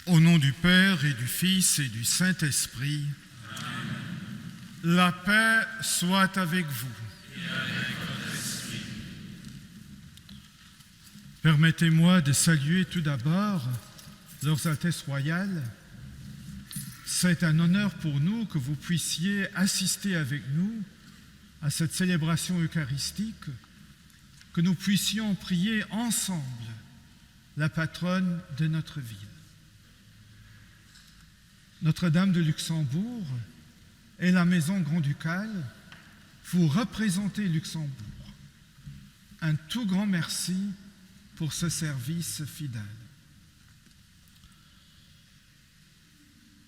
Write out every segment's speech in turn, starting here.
Au nom du Père et du Fils et du Saint-Esprit, la paix soit avec vous. Permettez-moi de saluer tout d'abord leurs Altesses royales. C'est un honneur pour nous que vous puissiez assister avec nous à cette célébration eucharistique, que nous puissions prier ensemble la patronne de notre ville. Notre-Dame de Luxembourg et la maison grand-ducale, vous représentez Luxembourg. Un tout grand merci pour ce service fidèle.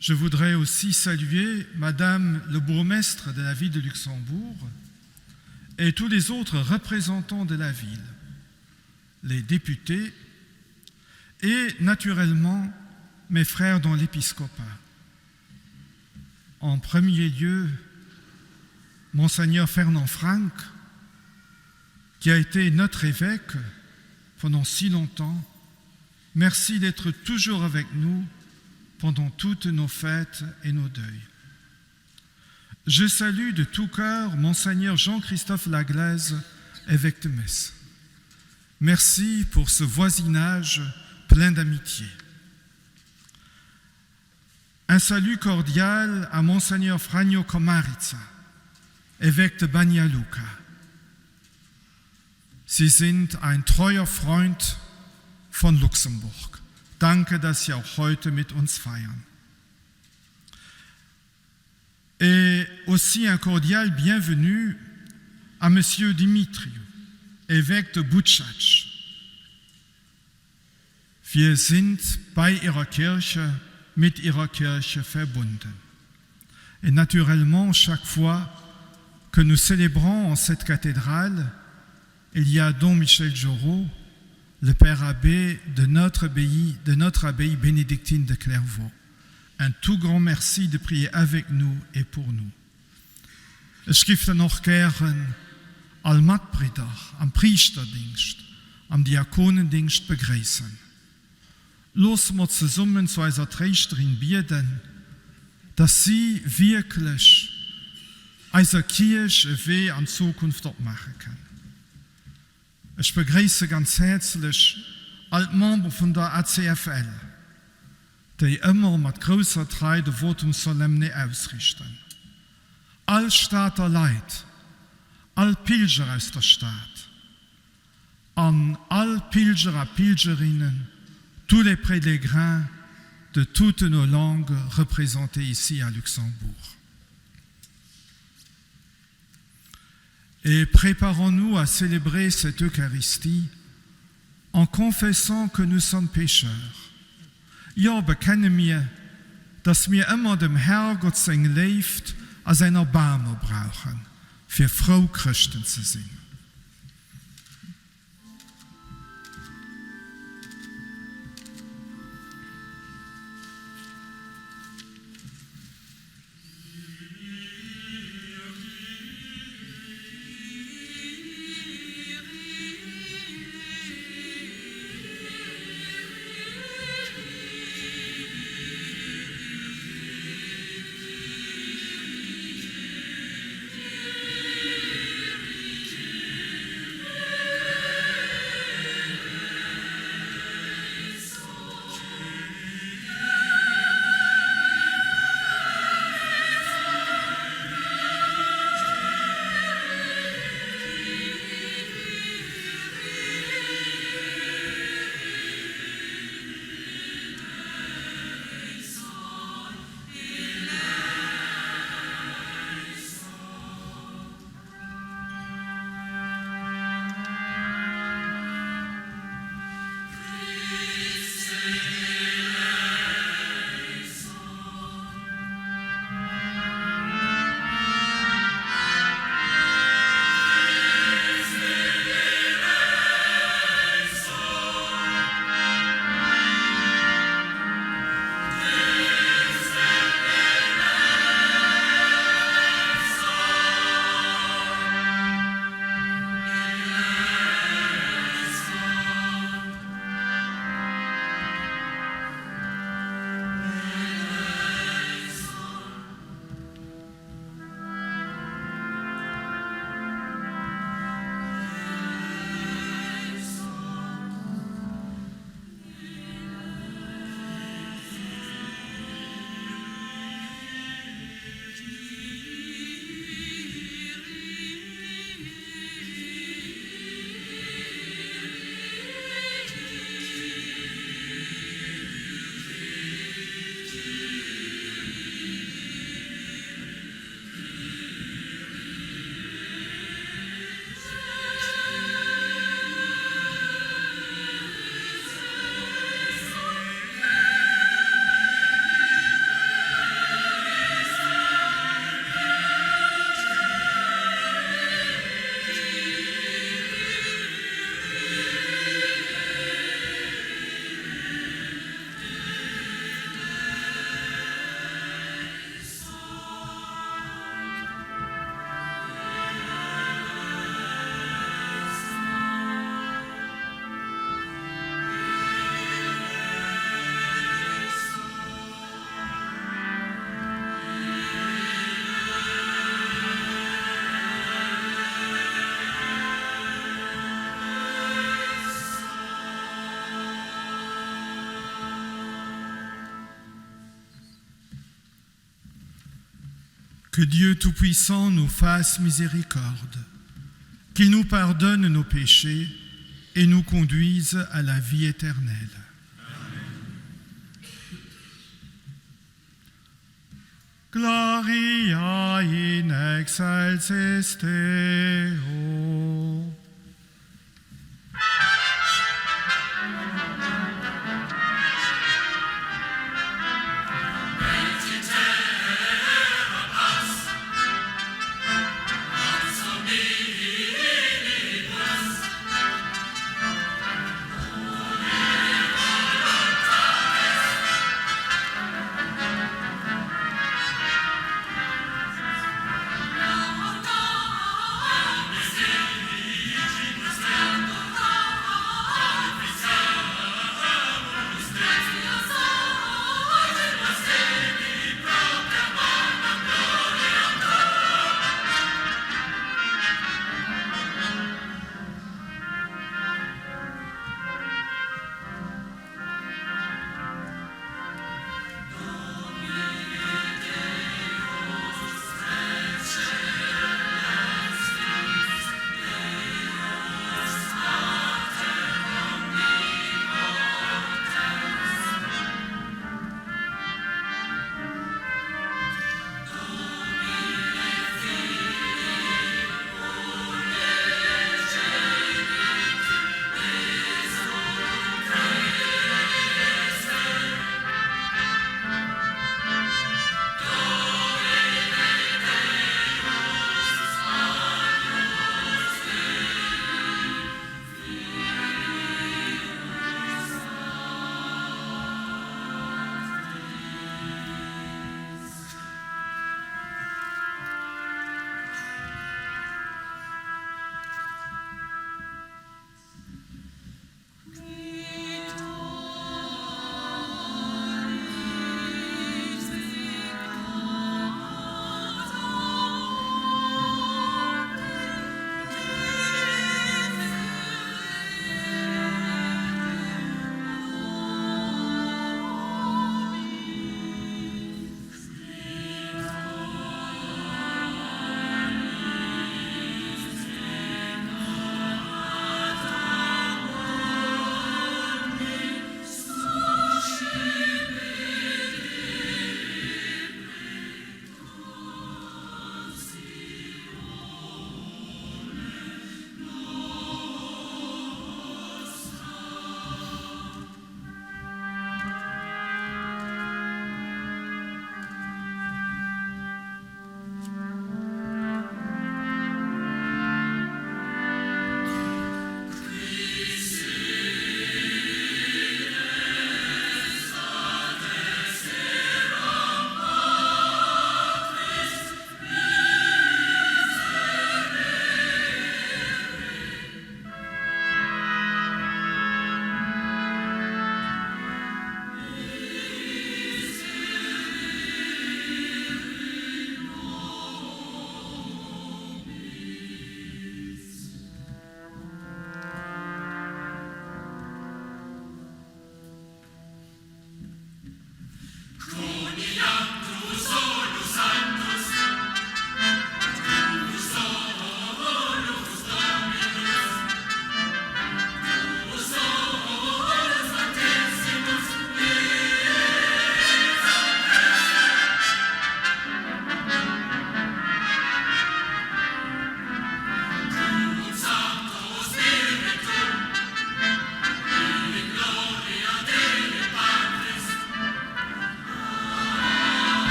Je voudrais aussi saluer Madame le bourgmestre de la ville de Luxembourg et tous les autres représentants de la ville, les députés et naturellement mes frères dans l'épiscopat. En premier lieu, Monseigneur Fernand Frank, qui a été notre évêque pendant si longtemps, merci d'être toujours avec nous pendant toutes nos fêtes et nos deuils. Je salue de tout cœur Monseigneur Jean-Christophe Laglaise, évêque de Metz. Merci pour ce voisinage plein d'amitié. Un salut cordial à Monseigneur Franjo Komarica, évêque de Banja Luka. Sie sind ein treuer Freund von Luxemburg. Danke, dass Sie auch heute mit uns feiern. Et aussi un cordial bienvenu à Monsieur Dimitriou, évêque de Butchach. Wir sind bei ihrer Kirche, mit ihrer Kirche verbunden. Et naturellement, chaque fois que nous célébrons en cette cathédrale, il y a Don Michel Jorot, le père abbé de notre abbaye, de notre abbaye bénédictine de Clairvaux. Un tout grand merci de prier avec nous et pour nous. Ech giff dann och gären all Matbridder am Priischterdingscht, am Diakonendingscht begréissen. Loosse mer zesummen zu eiser Tréischterin bieden, dass si wierklech eiser Kierch e Wee an d'Zukunft opmaache kënn. Ech begréisse ganz häerzlech all d'Membere vun der ACFL, déi ëmmer mat grousser Trei de Votum solemne ausrichten, all Stater Leit, all Pilger aus der Stad an all Pilger a Pilgerinnen, tous les pélégrins de toutes nos langues représentées ici à Luxembourg. Et préparons-nous à célébrer cette Eucharistie en confessant que nous sommes pécheurs. Jo, bekenne mir, dass mir ëmmer dem Herrgott seng Léift a säin Erbaarme brauchen, fir frou Chrëschten ze sinn. Que Dieu Tout-Puissant nous fasse miséricorde, qu'il nous pardonne nos péchés et nous conduise à la vie éternelle. Gloria in excelsis Deo.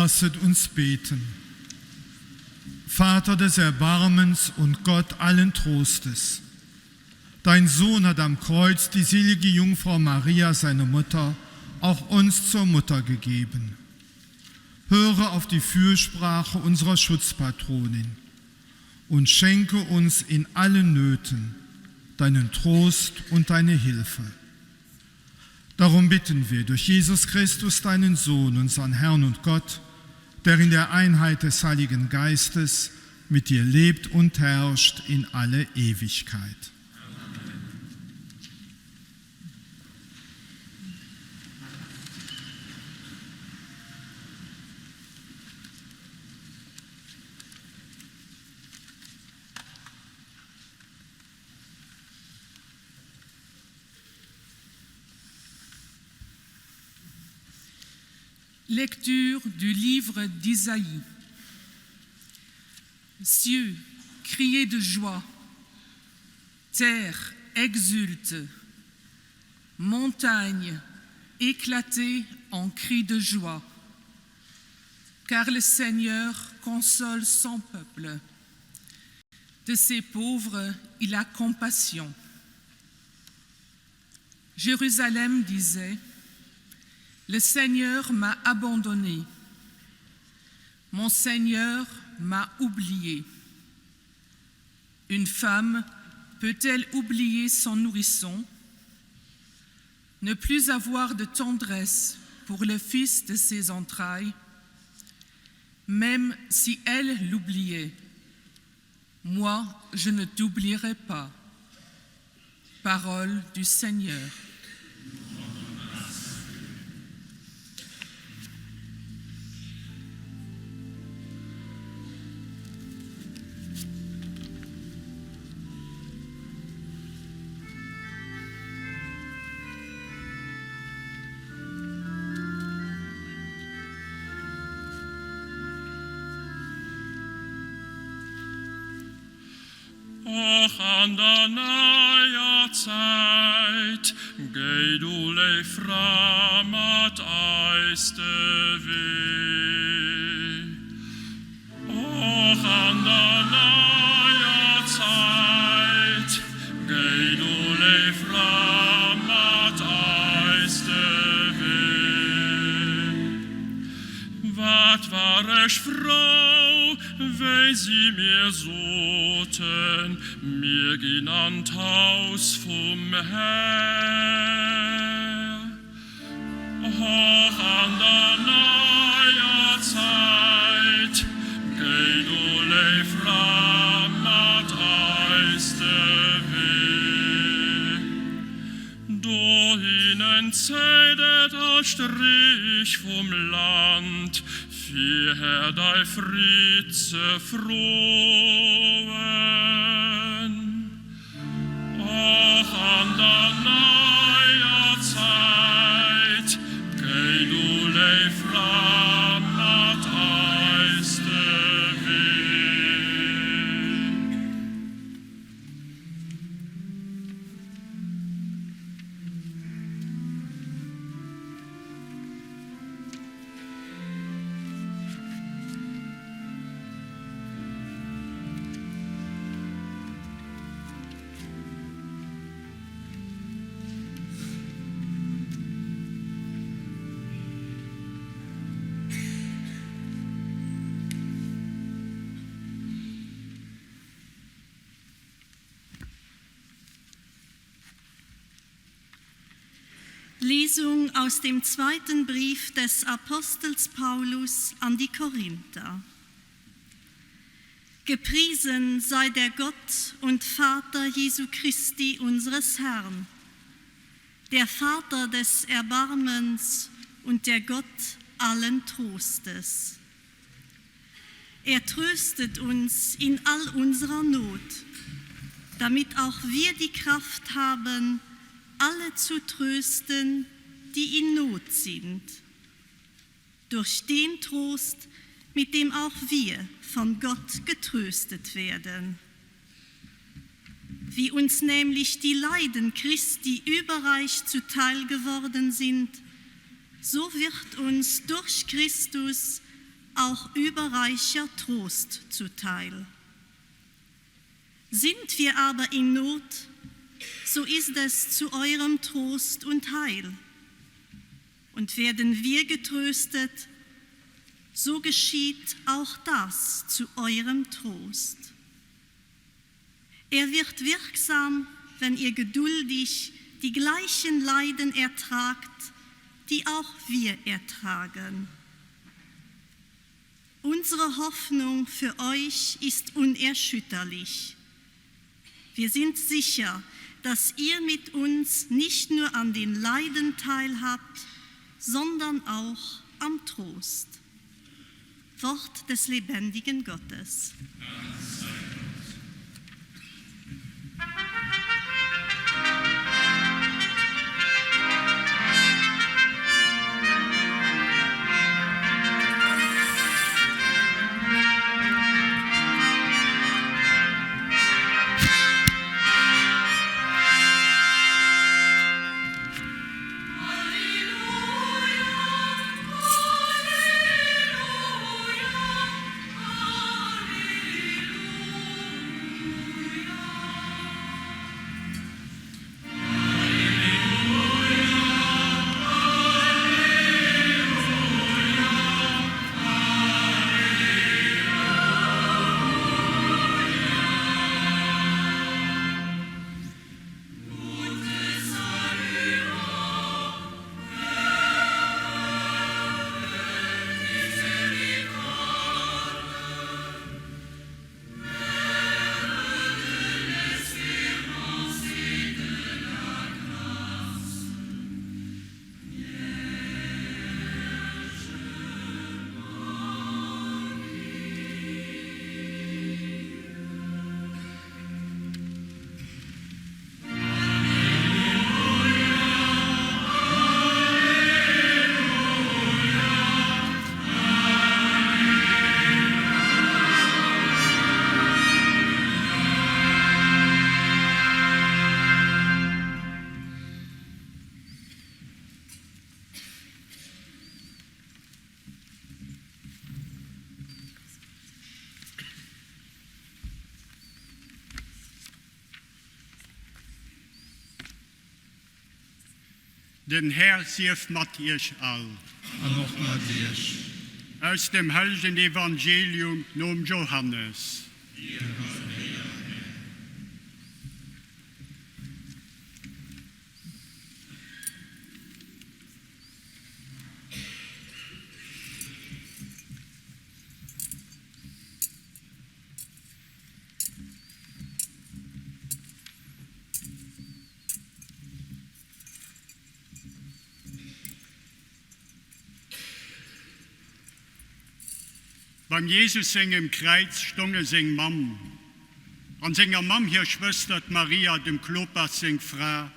Lasset uns beten. Vater des Erbarmens und Gott allen Trostes. Dein Sohn hat am Kreuz die selige Jungfrau Maria, seine Mutter, auch uns zur Mutter gegeben. Höre auf die Fürsprache unserer Schutzpatronin und schenke uns in allen Nöten deinen Trost und deine Hilfe. Darum bitten wir durch Jesus Christus, deinen Sohn, unseren Herrn und Gott, der in der Einheit des Heiligen Geistes mit dir lebt und herrscht in alle Ewigkeit. Lecture du livre d'Isaïe. Cieux, criez de joie, terre, exulte, montagne, éclatez en cris de joie, car le Seigneur console son peuple. De ses pauvres, il a compassion. Jérusalem disait: Le Seigneur m'a abandonné. Mon Seigneur m'a oublié. Une femme peut-elle oublier son nourrisson, ne plus avoir de tendresse pour le fils de ses entrailles, même si elle l'oubliait? Moi, je ne t'oublierai pas. Parole du Seigneur. Och an der neier Zäit, géi du, léif Fra, mat eis de Wee. Och an der neier Zäit, géi du, léif Fra, mat eis de Wee. Wat war ech frou, wéi si mir soten, Mir ginn an d'Haus vum Här. Och an der neier Zäit, géi du, léif Fra, mat eis de Wee. Dohinnen zéit et all Strich vum Land, fir Här dei Freed ze froen. Och an der neier Zäit, géi du léif Fra mat eis de Wee. Lesung aus dem zweiten Brief des Apostels Paulus an die Korinther. Gepriesen sei der Gott und Vater Jesu Christi unseres Herrn, der Vater des Erbarmens und der Gott allen Trostes. Er tröstet uns in all unserer Not, damit auch wir die Kraft haben, alle zu trösten, die in Not sind. Durch den Trost, mit dem auch wir von Gott getröstet werden. Wie uns nämlich die Leiden Christi überreich zuteil geworden sind, so wird uns durch Christus auch überreicher Trost zuteil. Sind wir aber in Not, so ist es zu eurem Trost und Heil. Und werden wir getröstet, so geschieht auch das zu eurem Trost. Er wird wirksam, wenn ihr geduldig die gleichen Leiden ertragt, die auch wir ertragen. Unsere Hoffnung für euch ist unerschütterlich. Wir sind sicher, dass ihr mit uns nicht nur an den Leiden teilhabt, sondern auch am Trost. Wort des lebendigen Gottes. Den Här sief mat iech all. An och mat iech. Aus dem hellegen Evangelium nom Johannes. Dir all Éier, Här. Beim Jesus sengem Kräiz stonge seng Mamm an senger Mamm hir Schwëster, d'Maria, dem Klopas seng Fra,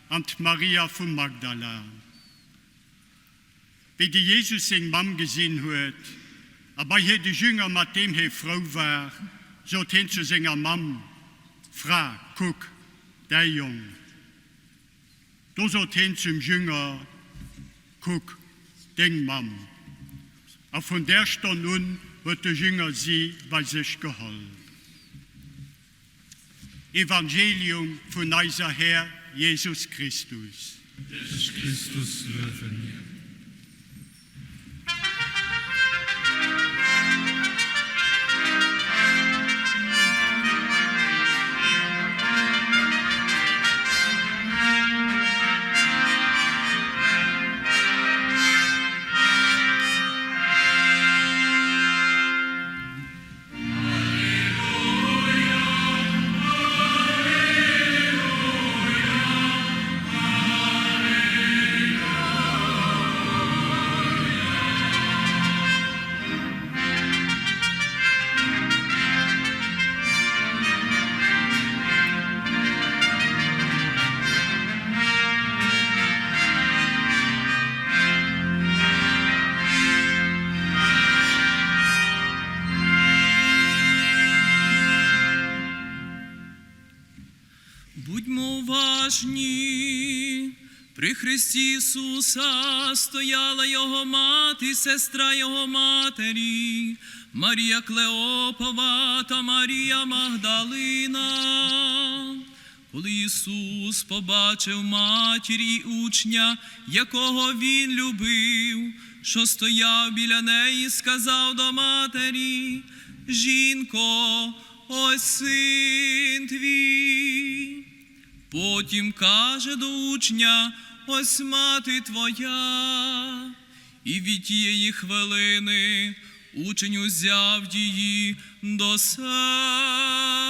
an d'Maria vu Magdala. Wéi de Jesus seng Mamm gesinn huet a bei hir de Jünger, mat deem hie frou war, sot hien zu senger Mamm, Fra, kuck, däi Jong! Do sot hien zum Jünger, Kuck, deng Mamm! A vun där Stonn un huet de Jünger si bei sech geholl. Evangelium vun eiser Här Jesus Christus. Dech, Christus, luewe mir. Будьмо уважні. При Христі Ісуса стояла Його мати, сестра Його матері, Марія Клеопова та Марія Магдалина. Коли Ісус побачив матір і учня, якого Він любив, що стояв біля неї, сказав до матері, Жінко, ось син твій. Потім каже до учня, ось мати твоя. І від тієї хвилини Учень узяв її до себе.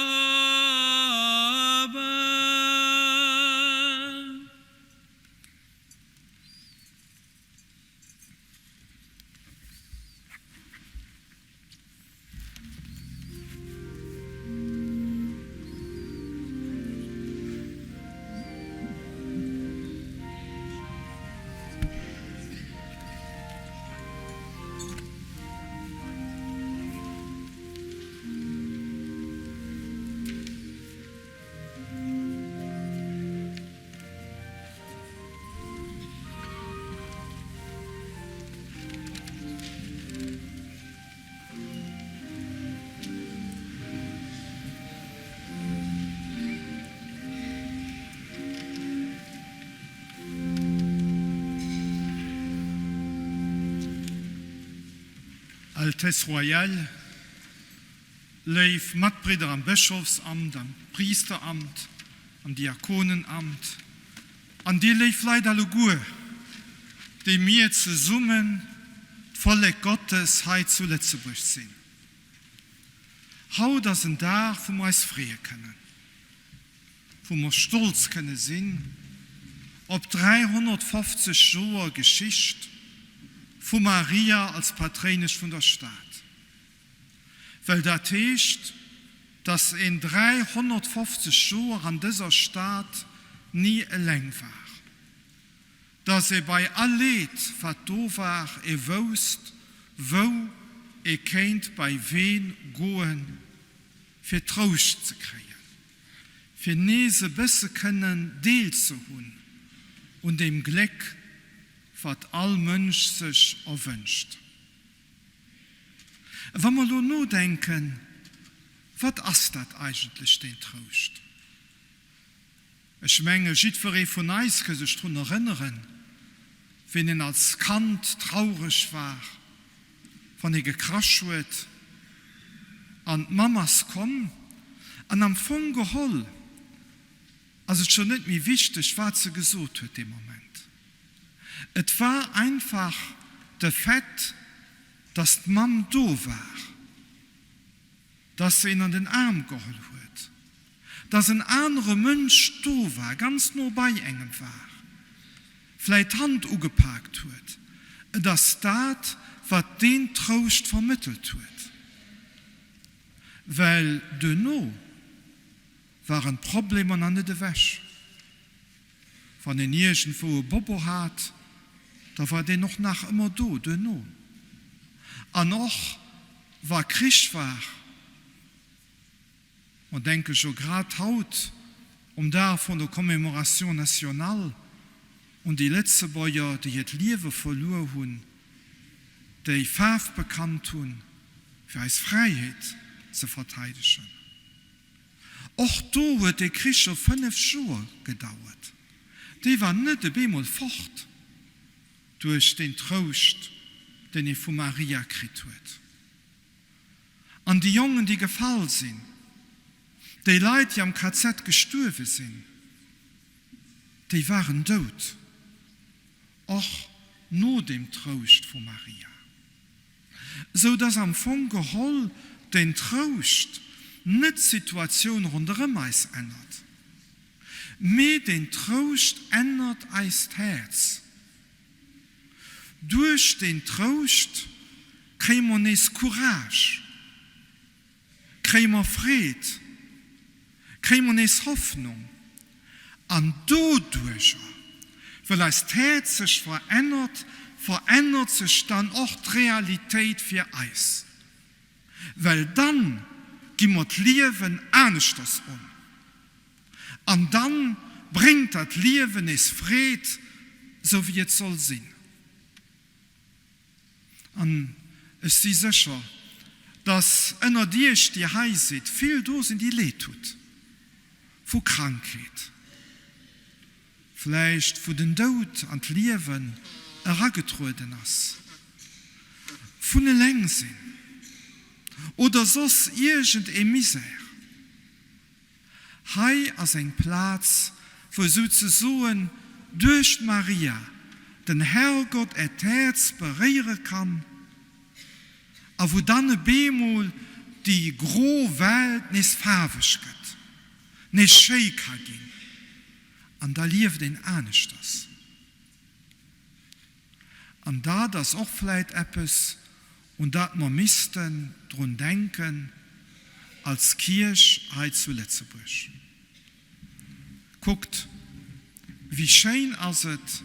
Altesse Royale, léif Matbridder am Bëschofsamt, am Priesteramt, am Diakonenamt, an dir léif Leit alleguer, déi mir zesummen d'Vollek Gottes hei zu Lëtzebuerg sinn. Haut ass en Dag, wou mer eis freeë kënnen, wou mer stolz kënne sinn op 350 Joer Geschicht vu Maria als Patréinesch vun der Stad. Well dat heescht, dass een 350 Joer an dëser Stad ni eleng war, dass ee bei all Leed, wat do war, ee wousst, wou ee kéint bei ween goen, fir Trouscht ze kréien, fir nees e bësse kënnen Deel ze hunn un deem Gléck, wat all Mënsch sech erwënscht. Wa mer elo nodenken, wat ass dat eigentlech, deen Trouscht? Ech menge jiddweree vun eis ka sech drun erënneren, wéi en als Kand traureg war, wann ee gekrasch huet an d'Mamm ass komm an am Fong geholl ass et scho net méi wichteg, wat se gesot huet dee Moment. Et war einfach de Fait, dass d'Mamm do war, dass se een an den Aarm geholl huet, dass en anere Mënsch do war, ganz no bei engem war, vläit d'Hand ugepaakt huet. Et ass dat, wat deen Trouscht vermëttelt huet. Well duerno waren d'Problemer nach net ewech. Wann een iergendwou e Bobbo hat, da war deen och nach ëmmer do duerno. An och wa Krich war, mer denke jo grad haut um Dag vun der Commémoration nationale un déi Lëtzebuerger, déi hiert Liewe verluer hunn, déi Faarf bekannt hunn, fir eis Fräiheet ze verteidegen. Och do huet dee Krich scho 5 Joer gedauert. Dee war net e beemol fort duerch deen Trouscht, deen ee vu Maria kritt huet. An déi Jongen, déi gefall sinn, déi Leit, déi am KZ gestuerwe sinn, déi waren dout, och no deem Trouscht vu Maria. Sou dass am Fong geholl den Trouscht net d'Situatioun ronderëm eis ännert, mee den Trouscht ännert eist Häerz. Duerch den Trouscht kréie mer nees Courage, kréie mer Freed, kréie mer nees Hoffnung an doduercher, well eist Häerz sech verännert, verännert sech dann och d'Realitéit fir eis, well dann gi mer d'Liewen aneschters un an dann bréngt dat Liewen nees Freed, sou wéi et soll sinn. An ech si sécher, datt ënnert iech, déi hei sidd, vill do sinn, déi Leed hutt vu Krankheet, vläicht wou den Doud an d'Liewen eragetrueden ass, vun Elengsinn oder soss iergend ee Misär. Hei ass eng Plaz, wou souzesoen duerch d'Maria den Herrgott Äert Häerz beréiere kann. A wou dann e beemol déi gro Welt nees faarweg gëtt, nees schéi ka ginn. An da lieft een aneschters. An dat ass och vläit eppes, un dat mer missten drun denken als Kierch hei zu Lëtzebuerg. Kuckt, wéi schéin ass et,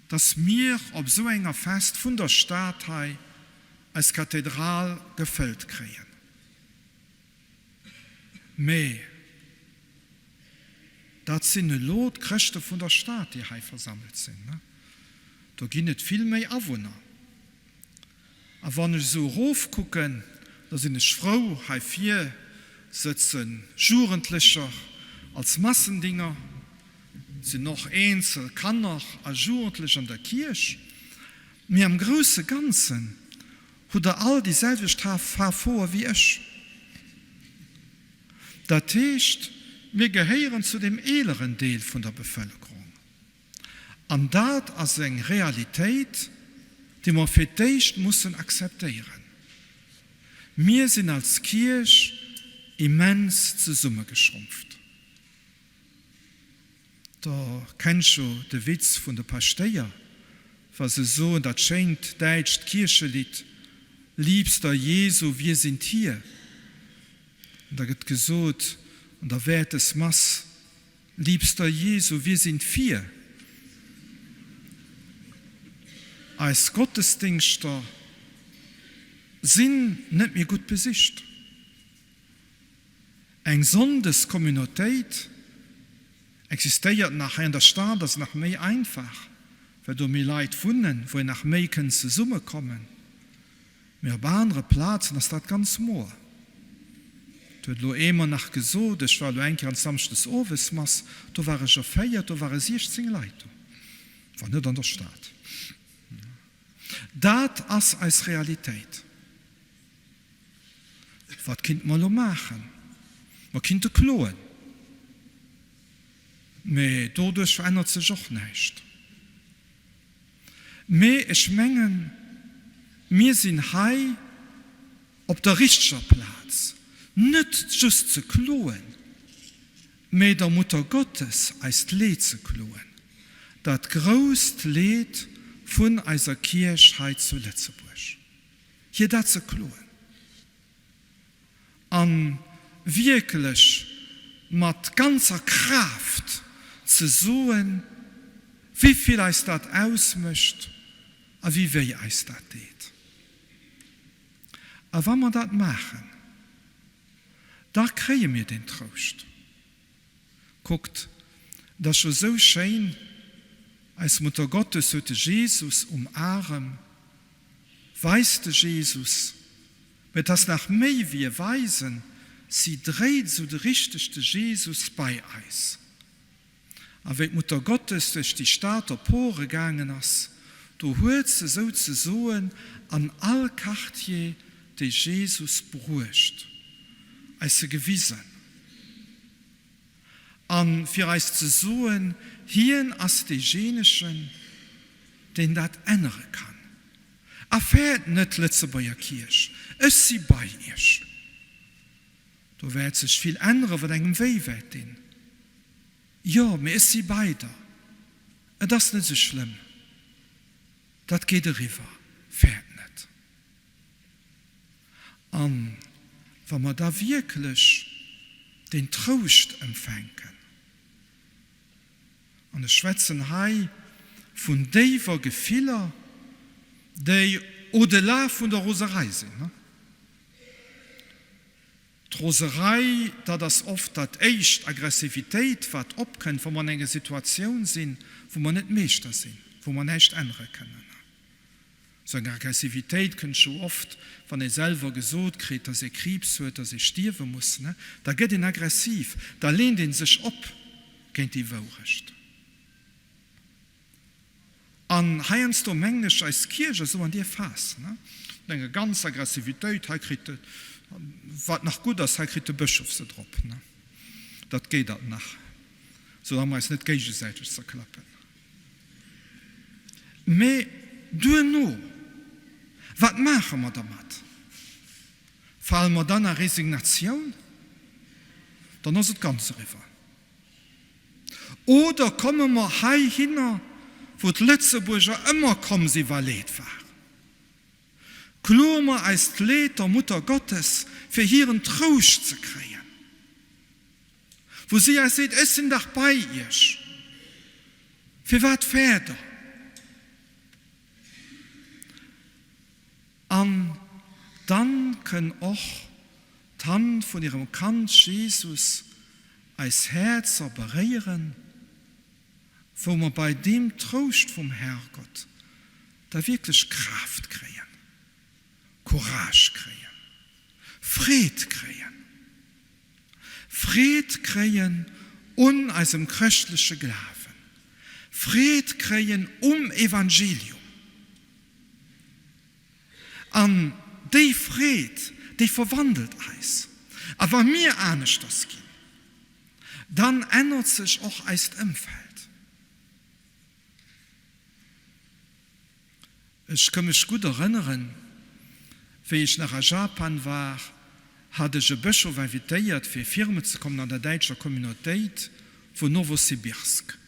dass mir op esou enger Fest vun der Stad hei eis Kathedral gefëllt kréien. Mä dat sinn elo d'Chrëschte vun der Stad, déi hei versammelt sinn. Do ginn et vill méi Awunner. A wann ech esou erofkucken, da sinn ech frou, hei vir sëtze Jugendlecher als Massendinger, et sinn och eenzel Kanner a Jugendlech an der Kierch, mee am grousse Ganzen hutt der all déi selwecht Faarf Hoer wéi ech. Dat heescht, mir gehéieren zu dem eeleren Deel vun der Bevëlkerung. An dat ass eng Realitéit, déi mer fir d'éischt mussen akzeptéieren. Mir sinn als Kierch immens zesummegeschrumpft. Der kennt jo de Witz vun de Paschtéier, wa se soen dat schéint däitscht Kierchelidd Liebster Jesu, wir sind hier. An da gëtt gesot an der Wäertesmass, Liebster Jesu, wir sind vier. Eis Gottesdingschter sinn net méi gutt besicht. Eng Sonndescommunautéit existéiert nach. Hei an der Stad ass et nach méi einfach, well do méi Leit wunnen, wou een nach méi kënnt zesummekommen. Mee op anere Plazen ass dat ganz moer. Et huet elo ee mer nach gesot, ech war elo eng Kéier an d'Samschdesowesmass, do ware jo 4, do ware 16 Leit do. War net an der Stad. Dat ass eis Realitéit. Wat kinnte mer elo maachen? Mer kinnte kloen, mee doduerch verännert sech och näischt. Mee ech mengen, mir sinn hei op der richteger Plaz, net just ze kloen, mee der Muttergottes eist Leed ze kloen, dat grousst Leed vun eiser Kierch hei zu Lëtzebuerg. Hir dat ze kloen a wierklech mat ganzer Kraaft ze soen, wéi vill eis dat ausmécht a wéi wéi eis dat deet. A wa mer dat maachen, da kréie mir deen Trouscht. Kuckt, et ass jo sou schéin, eis Muttergottes huet de Jesus um Arem, weist de Jesus, mä et ass nach méi wéi e Weisen, si dréit esou de richteg de Jesus bei eis. A wéi d'Muttergottes duerch déi Stad op Pore gaangen ass, do huet se souzesoen an all Quartier de Jesus bruecht, eis e gewisen. A fir eis ze soen, hien ass deejéinegen, deen dat ännere kann. A fäert net, Lëtzebuerger Kierch, ech si bei iech. Do wäert sech vill änneren, wat engem wéi wäert dinn. Jo, mee ech si bei der. Et ass net esou schlëmm. Dat geet eriwwer. Fäert net. A wa mer da wierklech deen Trouscht empfänken, an ech schwätzen hei vun déiwer Gefiller, déi au-delà vun der Roserei sinn, D'Roserei, dat ass oft dat éischt, Aggressivitéit, wat opkënnt, wa mer an enger Situatioun sinn, wou mer net Meeschter sinn, wou mer näischt ännere kënnen. Esou eng Aggressivitéit kënnt scho oft, wann ee selwer gesot kritt, dass ee Kriibs huet, dass ee stierwe muss. Da gëtt een aggressiv, da leent ee sech op géint déi Wourecht. An heiansdo mengen ech, eis Kierch ass esou an deer Phas, ne, mat enger ganzer Aggressivitéit, hei kritt de, wat nach gutt ass, hei kritt de Bëschof se drop, ne, dat geet alt nach, soulaang mer eis net géigesäiteg zerklappen. Mee duerno, wat maache mer dermat? Fale mer dann a Resignatioun? Dann ass et ganz eriwwer. Oder komme mer heihinner, wou d'Lëtzebuerger ëmmer komm si wa Leed war? Kloe mer eist Leed der Mutter Gottes, fir hiren Trouscht ze kréien, wou si eis seet, Ech sinn dach bei iech, firwat fäert der? An dann kënn och d'Hand vun hirem Kand Jesus eis Häerzer beréieren, wou mer bei deem Trouscht vum Herrgott da wierklech Kraaft kréien, Courage kréien, Freed kréien, Freed kréien un eisem chrëschtleche Glawen, Freed kréien um Evangelium. An déi Freed, déi verwandelt eis. A wa mir aneschters ginn, dann ännert sech och eist Ëmfeld. Ech ka mech gutt erënneren, wéi ech nach a Japan war, hat ech e Bëschof invitéiert, fir firme ze kommen an der däitscher Communautéit vun Nowosibirsk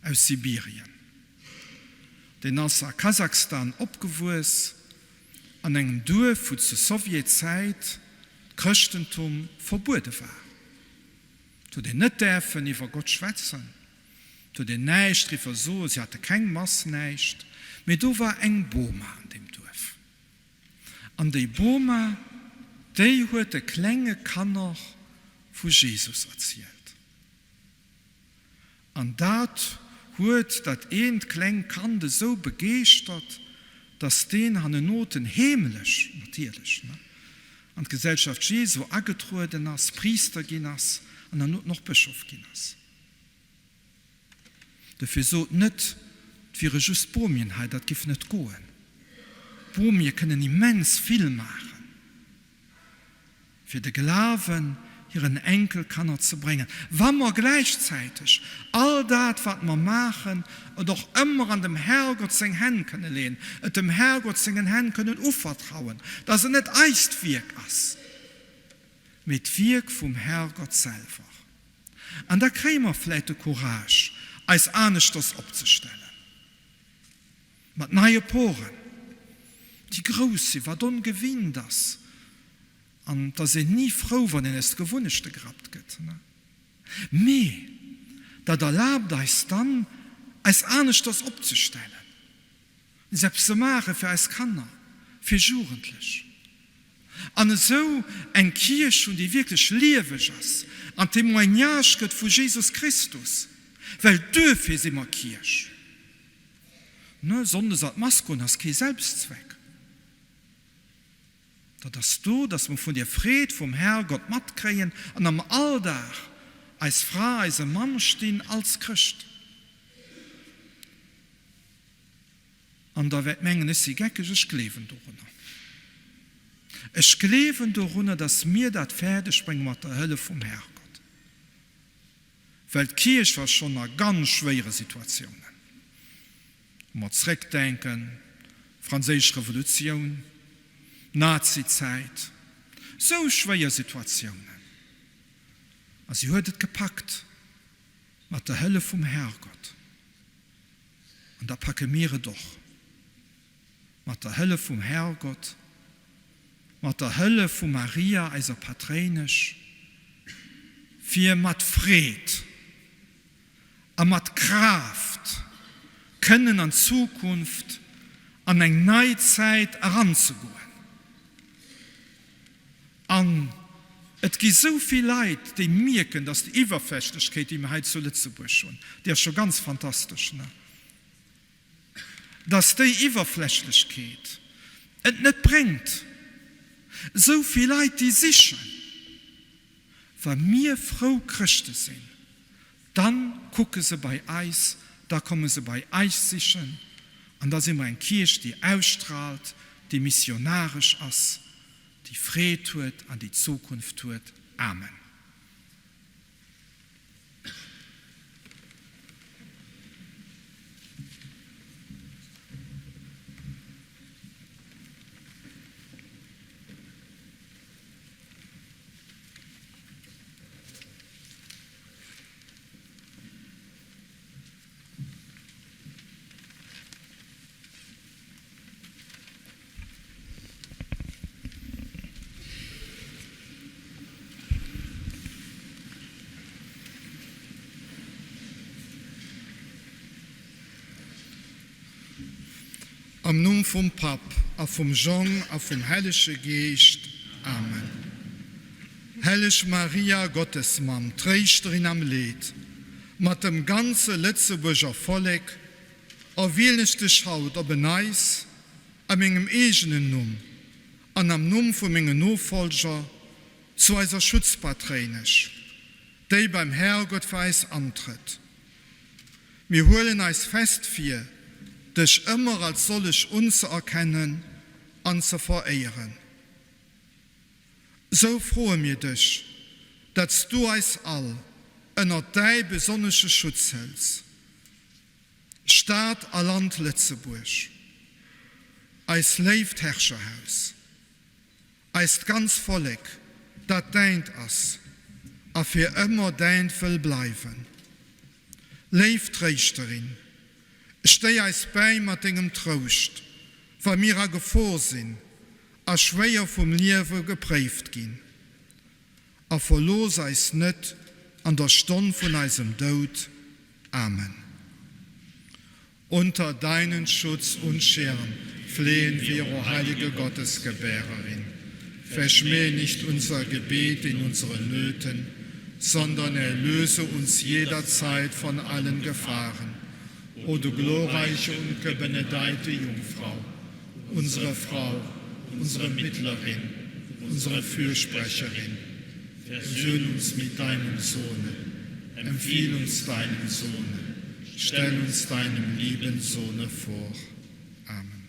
aus Sibirien. Deen ass a Kasachstan opgewuess, an engem Duerf, wou zur Sowjetzäit d'Chrëschtentum verbuede war. Et huet een net däerfen iwwer Gott schwätzen. Et huet een näischt driwwer soen, si hate keng Mass, näischt. Mee do war eng Boma an deem Duerf. An déi Boma, déi huet de klenge Kanner vu Jesus erzielt. An dat huet dat eent klengt Kand esou begeeschtert, dass deen hannenoten heemlech, natierlech, ne, an d'Gesellschaft Jesu agetrueden ass, Priister ginn ass an hernoten och Bëschof ginn ass. Dofir sot net, 't wiere just Bomien hei, dat giff net goen. Bomie kënnen immens vill maachen, fir de Glawen hiren Enkelkanner ze bréngen, wa mer gläichzäiteg all dat, wat mer maachen, et och ëmmer an dem Herrgott seng Hänn kënne leeën, et dem Herrgott sengen Hänn kënnen uvertrauen, dass et net eist Wierk ass, mee d'Wierk vum Herrgott selwer. An da kréie mer vläit de Courage, eis aneschters opzestellen, mat neie Poren, déi grouss sinn, wat ongewinnt ass. An et ass een ni frou, wann een aus de Gewunnechte gerappt gëtt. Mee dat erlaabt eis dann, eis aneschters opzestellen, nees eppes ze maache fir eis Kanner, fir Jugendlech. An esou eng Kierch hunn, déi wierklech lieweg ass an Témoignage gëtt vu Jesus Christus, well duerfir si mer Kierch. Ne, sonndes an d'Mass goen ass kee Selbstzweck. Dat ass do, dass mer vun der Freed vum Herrgott matkréien an am Alldag eis Fra, eise Mann stinn als Chrëscht. An der wäert mengen, ech si geckeg, ech gleewen dorunner. Ech gleewen dorunner, dass mir dat fäerdeg brénge mat der Hëllef vum Herrgott. Well d'Kierch war schonn a ganz schwéiere Situatiounen. Wa mer zréckdenken, Franséisch Revolutioun, Nazizäit, sou schwéier Situatiounen. A si huet et gepackt mat der Hëllef vum Herrgott. An da packe mir et och mat der Hëllef vum Herrgott, mat der Hëllef vu Maria, eiser Patréinesch, fir mat Freed a mat Kraaft kënnen an d'Zukunft, an eng nei Zäit eranzegoen. An et gi sou vill Leit, déi mierken, dass déi Iwwerflächlechkeet, déi mir hei zu Lëtzebuerg hunn, déi ass scho ganz fantastesch, ne? Dass déi Iwwerflächlechkeet et net bréngt. Esou vill Leit, déi sichen. Wa mir frou Chrëschte sinn, dann kucke se bei eis, da komme se bei eis sichen an da si mer eng Kierch, déi ausstrahlt, déi missionaresch ass, déi Freed huet an déi Zukunft huet. Amen. Am Numm vum Papp a vum Jong a vum Hellege Geescht. Amen. Helleg Maria, Gottesmamm, Tréischterin am Leed, mat dem ganze Lëtzebuerger Vollek erwielen ech dech haut op en Neis a mengem eegenen Numm an am Numm vu mengen Nofolger zu eiser Schutzpatréinesch, déi beim Herrgott fir eis antrëtt. Mir huelen eis fest vir, dech ëmmer als sollech unzeerkennen an ze veréieren. Sou froe mir dech, datt s du eis all ënnert däi besonnesche Schutz hëls, Stad a Land Lëtzebuerg, eis léift Herrscherhaus, eist ganz Vollek, dat däint ass a fir ëmmer däint wëll bleiwen. Léif Tréischterin, stéi eis bäi mat dengem Trouscht, wa mir a Gefor sinn a schwéier vum Liewe gepréift ginn. A verlooss eis net an der Stonn vun eisem Doud. Amen. Unter deinen Schutz und Schirm flehen wir, o heilige Gottesgebärerin. Verschmähe nicht unser Gebet in unseren Nöten, sondern erlöse uns jederzeit von allen Gefahren. O du glorreiche und gebenedeite Jungfrau, unsere Frau, unsere Mittlerin, unsere Fürsprecherin, versöhn uns mit deinem Sohne, empfiehl uns deinem Sohne, stell uns deinem lieben Sohne vor. Amen.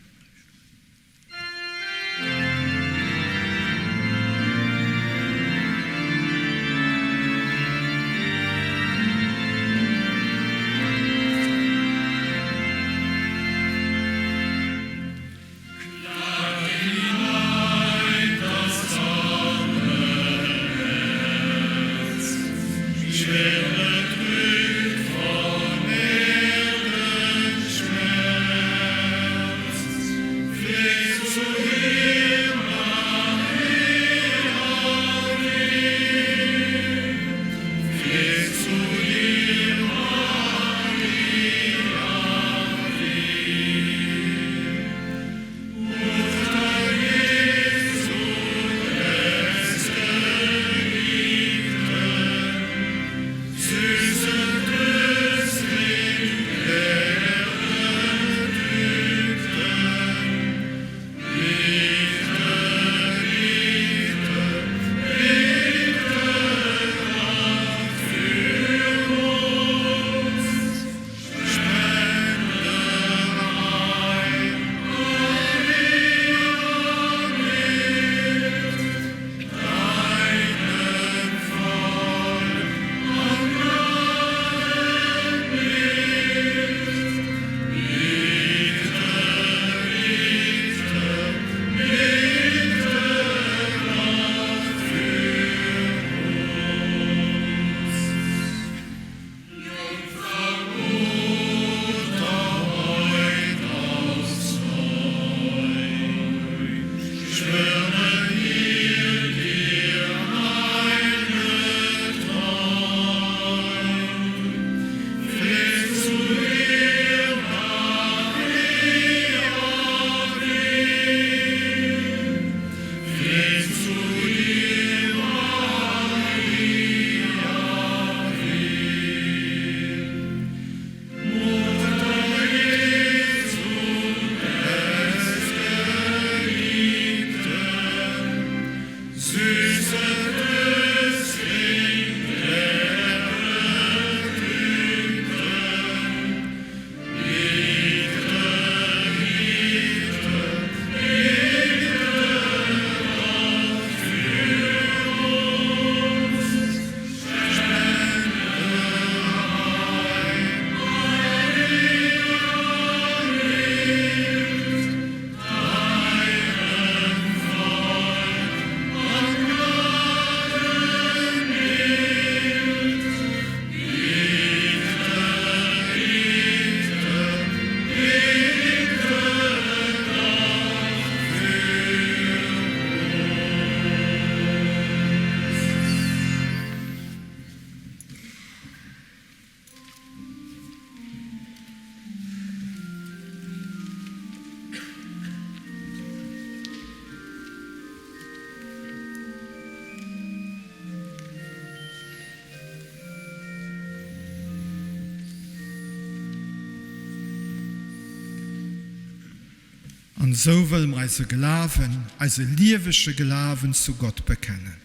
An esou wëlle mer eise Glawen, eise liewege Glawen zu Gott bekennen.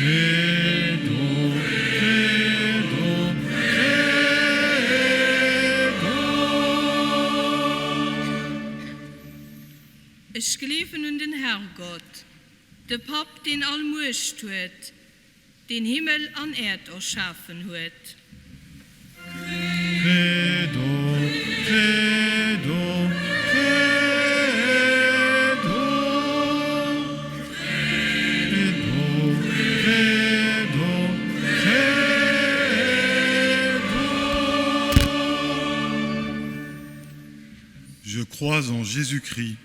Credo, credo, credo. Ech gleewen un den Herrgott, de Papp, deen all Muecht huet, deen Himmel an Äerd erschafen huet. Credo, credo, credo. Credo, credo, credo. Je crois en Jésus-Christ,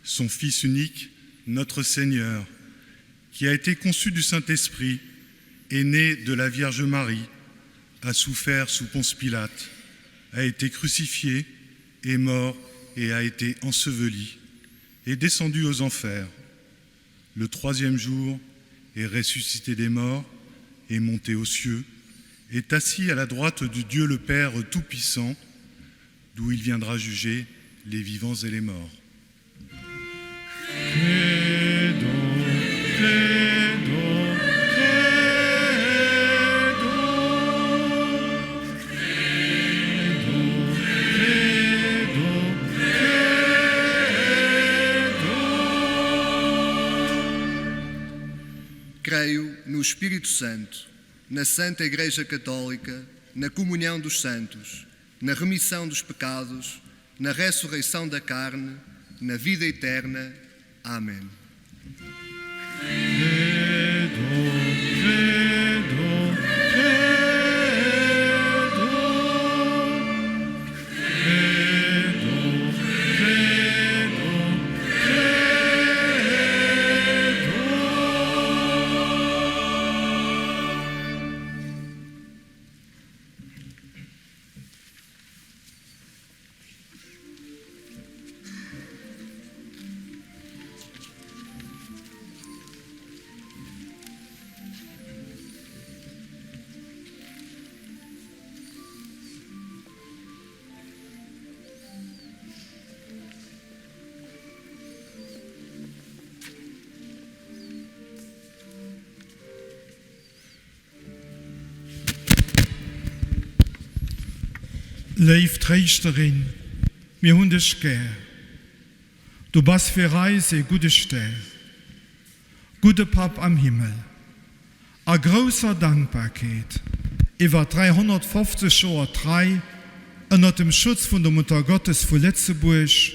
son Fils unique, notre Seigneur, qui a été conçu du Saint-Esprit, est né de la Vierge Marie, a souffert sous Ponce Pilate, a été crucifié, est mort et a été enseveli, est descendu aux enfers. Le troisième jour est ressuscité des morts, est monté aux cieux, est assis à la droite du Dieu le Père Tout-Puissant, d'où il viendra juger les vivants et les morts. Credo, credo, credo. Credo, credo, credo. Creio no Espírito Santo, na Santa Igreja Católica, na comunhão dos santos, na remissão dos pecados, na ressurreição da carne, na vida eterna. Amém. Credo, credo, credo. Credo, credo, credo. Léif Tréischterin, mir hunn dech gär. Du bass fir eis ee gudde Stär. Gudde Papp am Himmel, a grousser Dankbarkeet iwwer 350 Joer Trei ënnert dem Schutz vun der Muttergottes vu Lëtzebuerg,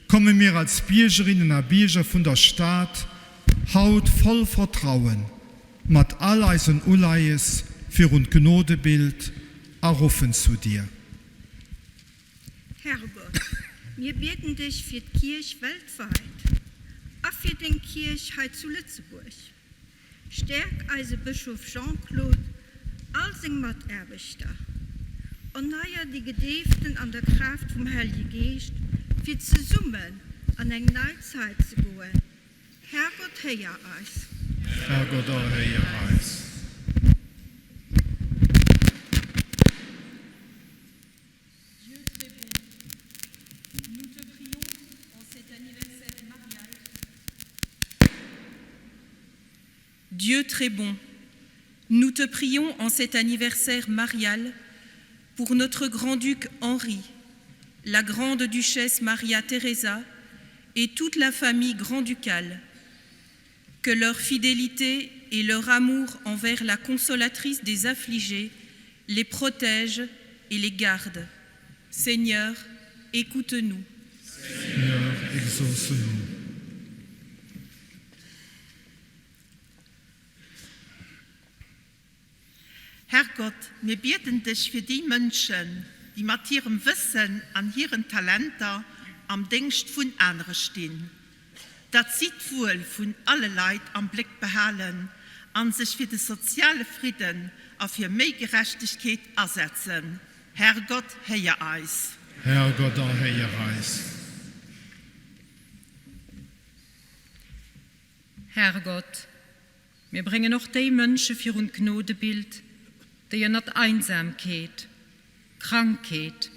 komme mir als Biergerinnen a Bierger vun der Stad haut voll Vertrauen mat all eisen Uleies virun d'Gnodebild a ruffen zu dir. Herrgott, mir bieden dech fir d'Kierch weltwäit a fir deng Kierch hei zu Lëtzebuerg. Stäerk eise Bëschof Jean-Claude, all seng Mataarbechter. Erneier déi Gedeeften an der Kraaft vum Hellje Geescht, fir zesummen an eng nei Zait ze goen. Herrgott, héier eis. Herrgott, erhéier eis. Dieu très bon, nous te prions en cet anniversaire marial. Dieu très bon, nous te prions en cet anniversaire marial pour notre grand-duc Henri, la grande duchesse Maria Teresa et toute la famille grand-ducale, que leur fidélité et leur amour envers la consolatrice des affligés les protègent et les garde. Seigneur, écoute-nous. Seigneur, exauce-nous. Herrgott, mir bieden dech fir déi Mënschen, déi mat hirem Wëssen an hiren Talenter am Déngscht vun anere stinn, datt si d'Wuel vun alle Leit am Bléck behalen an sech fir de soziale Fridden a fir méi Gerechtegkeet asetzen. Herrgott, héier eis. Herrgott, erhéier eis. Herrgott, mir bréngen och déi Mënsche virun d'Gnodebild, déi ënnert Einsamkeet, Krankheet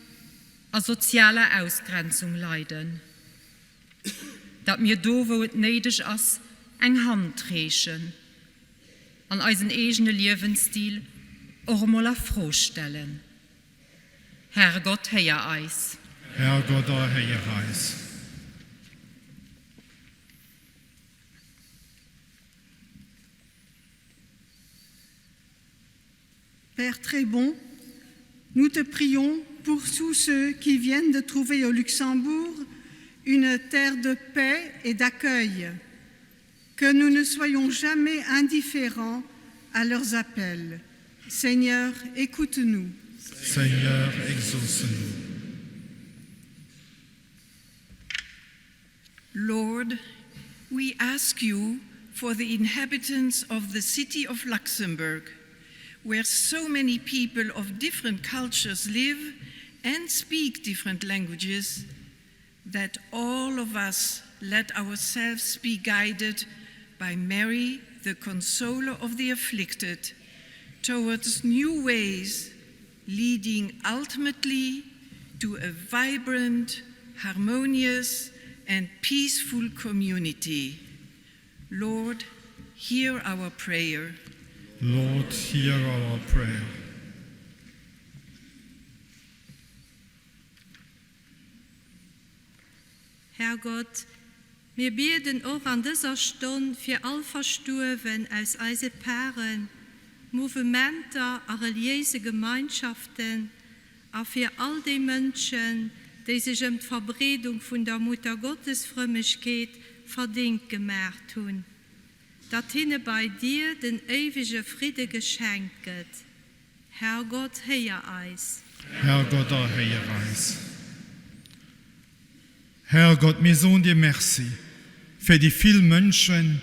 a sozialer Ausgrenzung leiden. Datt mir do, wou et néideg ass, eng Hand reechen an eisen eegene Liewensstil och emol a Fro stellen. Herrgott, héier eis. Herrgott, erhéier eis. Père très bon, nous te prions pour tous ceux qui viennent de trouver au Luxembourg une terre de paix et d'accueil, que nous ne soyons jamais indifférents à leurs appels. Seigneur, écoute-nous. Seigneur, exauce-nous. Lord, we ask you for the inhabitants of the city of Luxembourg, where so many people of different cultures live and speak different languages, that all of us let ourselves be guided by Mary, the consoler of the afflicted, towards new ways leading ultimately to a vibrant, harmonious and peaceful community. Lord, hear our prayer. Lord, hear our prayer. Herrgott, mir bieden och an dëser Stonn fir all Verstuerwen aus eise Paren, Mouvementer a reliéise Gemeinschaften a fir all déi Mënschen, déi sech ëm d'Verbreedung vun der Muttergottesfrëmmegkeet verdéngt gemaacht hunn, datt hinne bei dir den éiwege Fridde geschenkt gëtt. Herrgott, héier eis. Herrgott, erhéier eis. Herrgott, mir soen dir Merci fir déi vill Mënschen,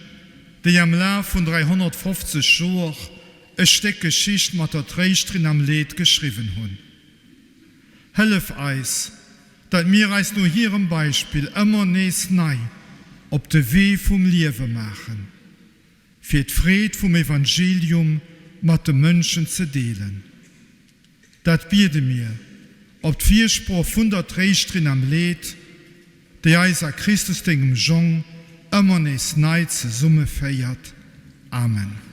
déi am Laf vun 350 Joer e Stéck Geschicht mat der Tréischterin am Leed geschriwwen hunn. Hëllef eis, datt mir eis no hirem Beispill ëmmer nees nei op de Wee vum Liewe maachen, fir d'Freed vum Evangelium mat de Mënschen ze deelen. Dat biede mir op d'Firsprooch vun der Tréischterin am Leed, déi eis a Christus dengem Jong ëmmer nees nei zesummeféiert. Amen.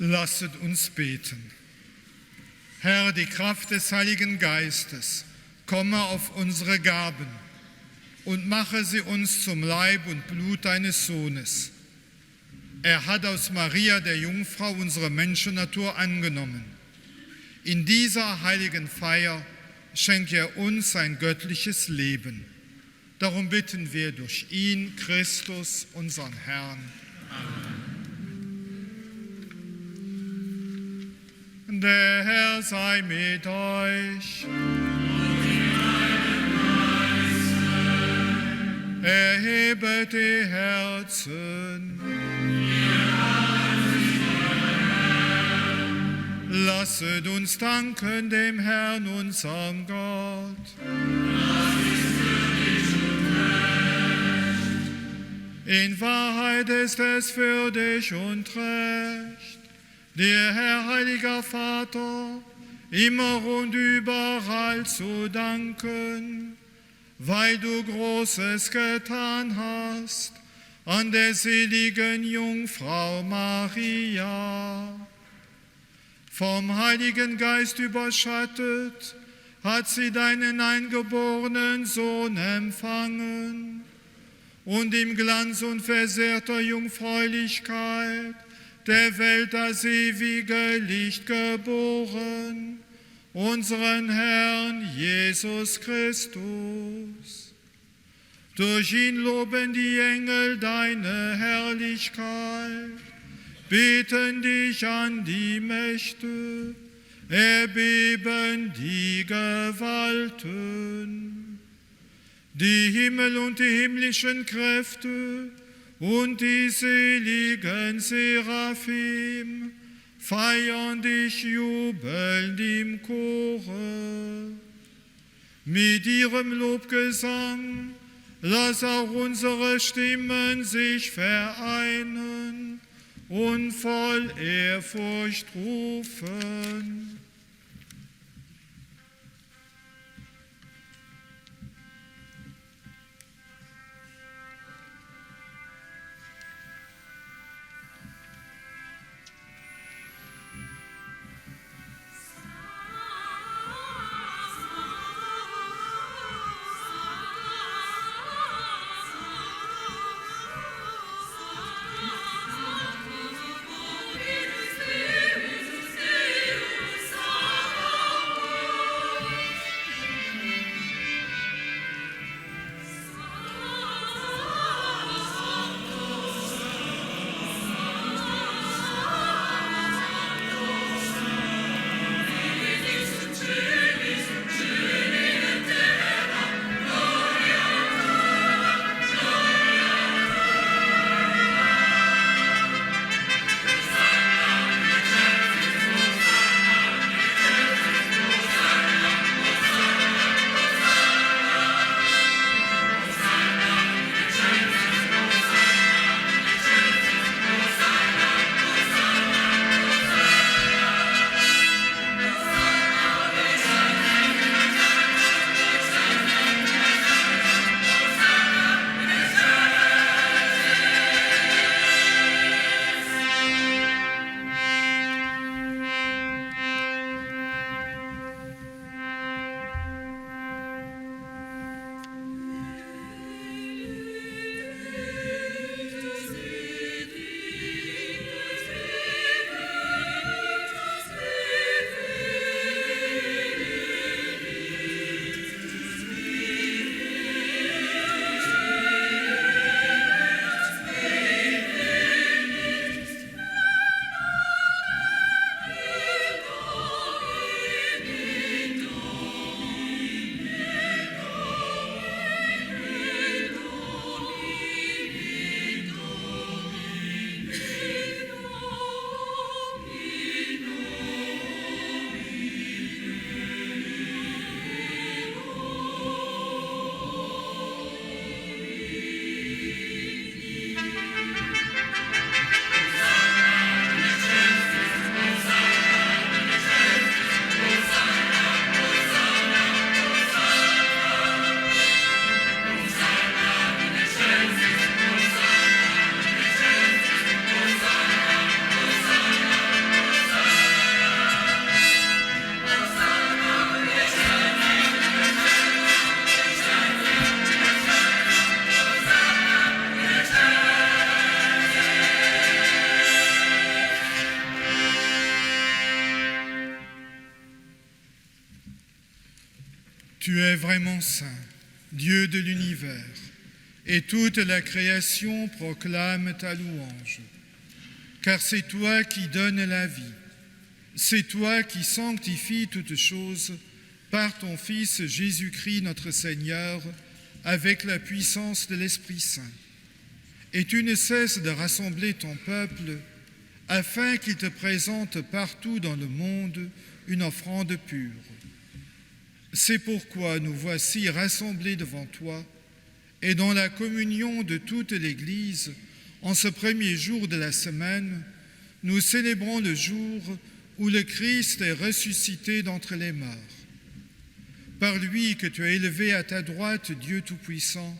Lasset uns beten. Herr, die Kraft des Heiligen Geistes komme auf unsere Gaben und mache sie uns zum Leib und Blut deines Sohnes. Er hat aus Maria der Jungfrau unsere Menschennatur angenommen. In dieser heiligen Feier schenkt er uns sein göttliches Leben. Darum bitten wir durch ihn, Christus, unseren Herrn. Amen. Der Herr sei mit euch. Erhebet die Herzen. Lasset uns danken dem Herrn, unserem Gott. In Wahrheit ist es für dich und recht, dir, Herr heiliger Vater, immer und überall zu danken, weil du Großes getan hast an der seligen Jungfrau Maria. Vom Heiligen Geist überschattet, hat sie deinen eingeborenen Sohn empfangen und im Glanz unversehrter Jungfräulichkeit der Welt das ewige Licht geboren, unseren Herrn Jesus Christus. Durch ihn loben die Engel deine Herrlichkeit, beten dich an die Mächte, erbeben die Gewalten. Die Himmel und die himmlischen Kräfte und die seligen Seraphim feiern dich jubelnd im Chore. Mit ihrem Lobgesang lass auch unsere Stimmen sich vereinen und voll Ehrfurcht rufen. Tu es vraiment saint, Dieu de l'univers, et toute la création proclame ta louange. Car c'est toi qui donnes la vie, c'est toi qui sanctifies toutes choses par ton Fils Jésus-Christ notre Seigneur, avec la puissance de l'Esprit Saint. Et tu ne cesses de rassembler ton peuple afin qu'il te présente partout dans le monde une offrande pure. C'est pourquoi nous voici rassemblés devant toi et dans la communion de toute l'Église, en ce premier jour de la semaine, nous célébrons le jour où le Christ est ressuscité d'entre les morts. Par lui que tu as élevé à ta droite, Dieu Tout-Puissant,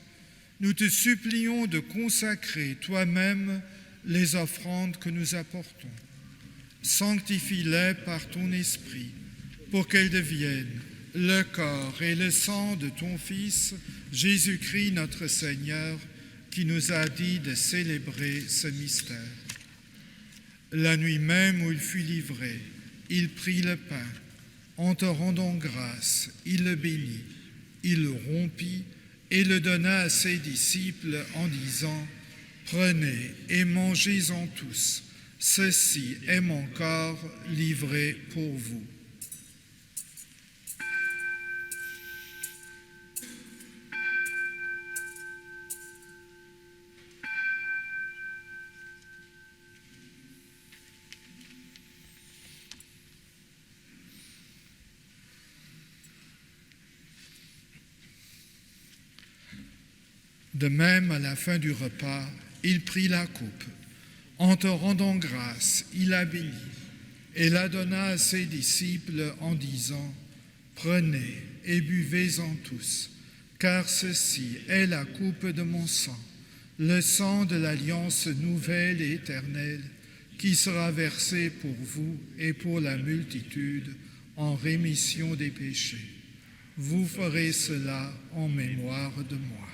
nous te supplions de consacrer toi-même les offrandes que nous apportons. Sanctifie-les par ton esprit, pour qu'elles deviennent le corps et le sang de ton Fils, Jésus-Christ notre Seigneur, qui nous a dit de célébrer ce mystère. La nuit même où il fut livré, il prit le pain. En te rendant grâce, il le bénit, il le rompit et le donna à ses disciples en disant, Prenez et mangez-en tous, ceci est mon corps livré pour vous. De même, à la fin du repas, il prit la coupe. En te rendant grâce, il la bénit et la donna à ses disciples en disant, Prenez et buvez-en tous, car ceci est la coupe de mon sang, le sang de l'alliance nouvelle et éternelle, qui sera versé pour vous et pour la multitude en rémission des péchés. Vous ferez cela en mémoire de moi.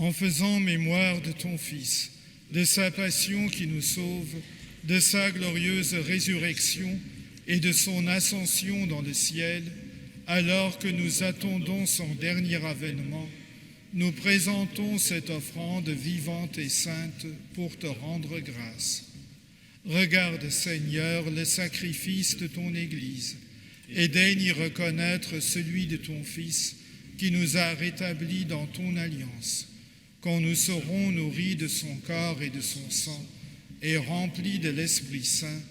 En faisant mémoire de ton Fils, de sa passion qui nous sauve, de sa glorieuse résurrection et de son ascension dans le ciel, alors que nous attendons son dernier avènement, nous présentons cette offrande vivante et sainte pour te rendre grâce. Regarde, Seigneur, le sacrifice de ton Église et daigne y reconnaître celui de ton Fils qui nous a rétablis dans ton alliance, quand nous serons nourris de son corps et de son sang et remplis de l'Esprit Saint,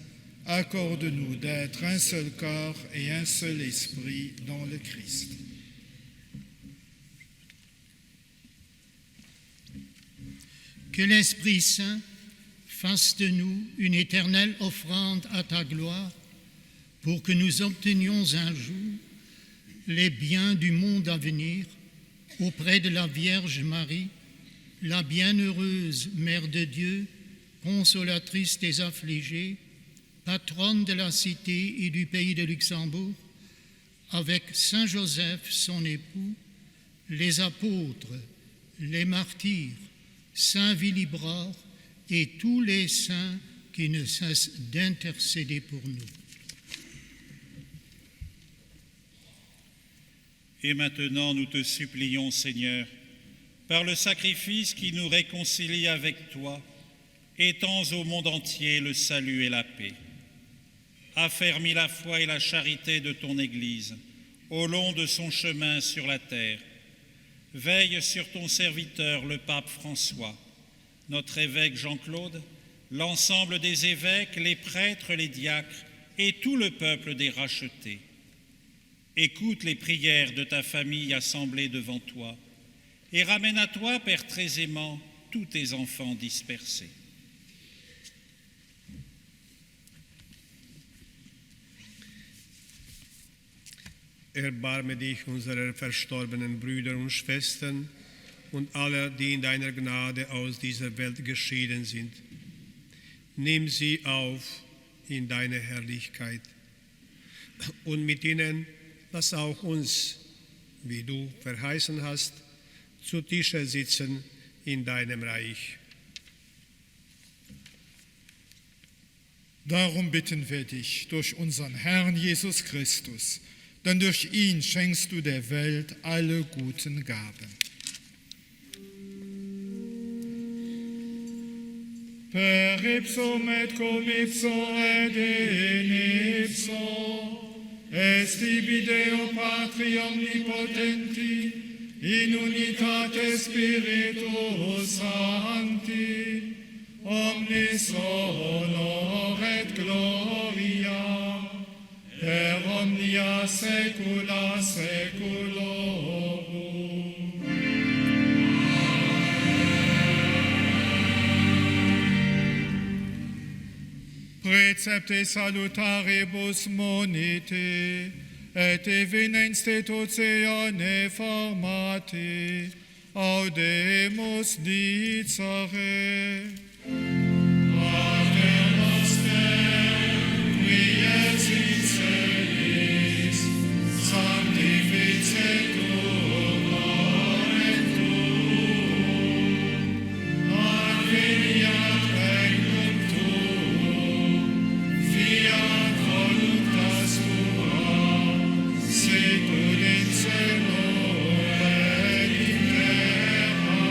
accorde-nous d'être un seul corps et un seul esprit dans le Christ. Que l'Esprit Saint fasse de nous une éternelle offrande à ta gloire, pour que nous obtenions un jour les biens du monde à venir auprès de la Vierge Marie, la bienheureuse Mère de Dieu, consolatrice des affligés, patronne de la cité et du pays de Luxembourg, avec Saint Joseph, son époux, les apôtres, les martyrs, saint Willibrord et tous les saints qui ne cessent d'intercéder pour nous. Et maintenant, nous te supplions, Seigneur, par le sacrifice qui nous réconcilie avec toi, étends au monde entier le salut et la paix. Affermis la foi et la charité de ton Église au long de son chemin sur la terre. Veille sur ton serviteur, le pape François, notre évêque Jean-Claude, l'ensemble des évêques, les prêtres, les diacres et tout le peuple des rachetés. Écoute les prières de ta famille assemblée devant toi et ramène à toi, Père très aimant, tous tes enfants dispersés. Erbarme dich unserer verstorbenen Brüder und Schwestern und aller, die in deiner Gnade aus dieser Welt geschieden sind. Nimm sie auf in deine Herrlichkeit und mit ihnen lass auch uns, wie du verheißen hast, zu Tische sitzen in deinem Reich. Darum bitten wir dich durch unseren Herrn Jesus Christus, denn durch ihn schenkst du der Welt alle guten Gaben. Per ipsum et cum ipso et in ipso, est ibi Deo Patri omnipotenti, in unitate Spiritus Sancti, omnis honor et gloria, per omnia saecula saeculorum. Precepte salutaribus monite, et divina institutione formati, audemus dicere. Pater noster, qui es in celis, sanctificetur nomen tuum, adveniat regnum tuum, fiat voluntas tua, sicut in cielo et in terra.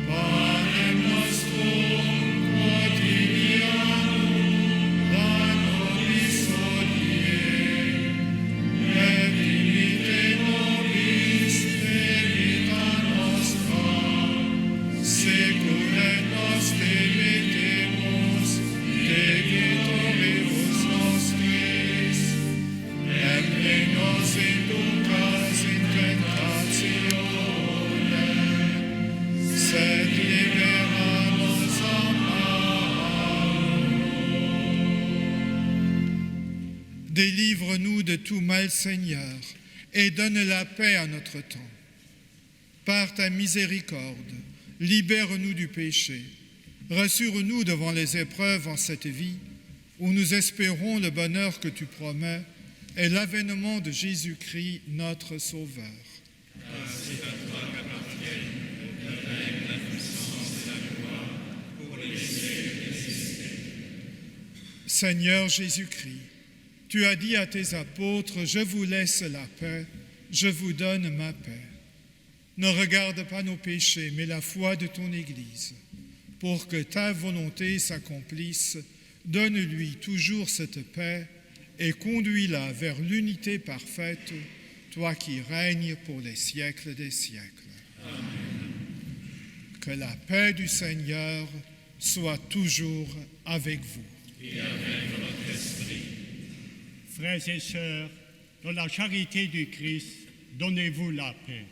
Panem nostrum quotidianum da nobis hodie, et dimitte nobis debita nostra, sicut et nos dimittimus debitoribus nostris, et ne nos inducas in tentationem, sed libera nos a malo. Délivre-nous de tout mal, Seigneur, et donne la paix à notre temps. Par ta miséricorde, libère-nous du péché, rassure-nous devant les épreuves en cette vie où nous espérons le bonheur que tu promets et l'avènement de Jésus-Christ, notre Sauveur. Seigneur Jésus-Christ, tu as dit à tes apôtres, je vous laisse la paix, je vous donne ma paix. Ne regarde pas nos péchés, mais la foi de ton Église. Pour que ta volonté s'accomplisse, donne-lui toujours cette paix et conduis-la vers l'unité parfaite, toi qui règnes pour les siècles des siècles. Amen. Que la paix du Seigneur soit toujours avec vous. Et avec votre esprit. Frères et sœurs, dans la charité du Christ, donnez-vous la paix.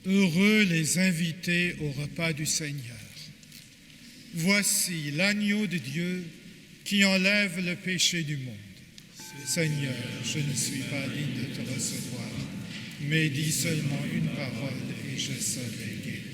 Heureux les invités au repas du Seigneur. Voici l'agneau de Dieu qui enlève le péché du monde. Seigneur, je ne suis pas digne de te recevoir, mais dis seulement une parole et je serai guéri.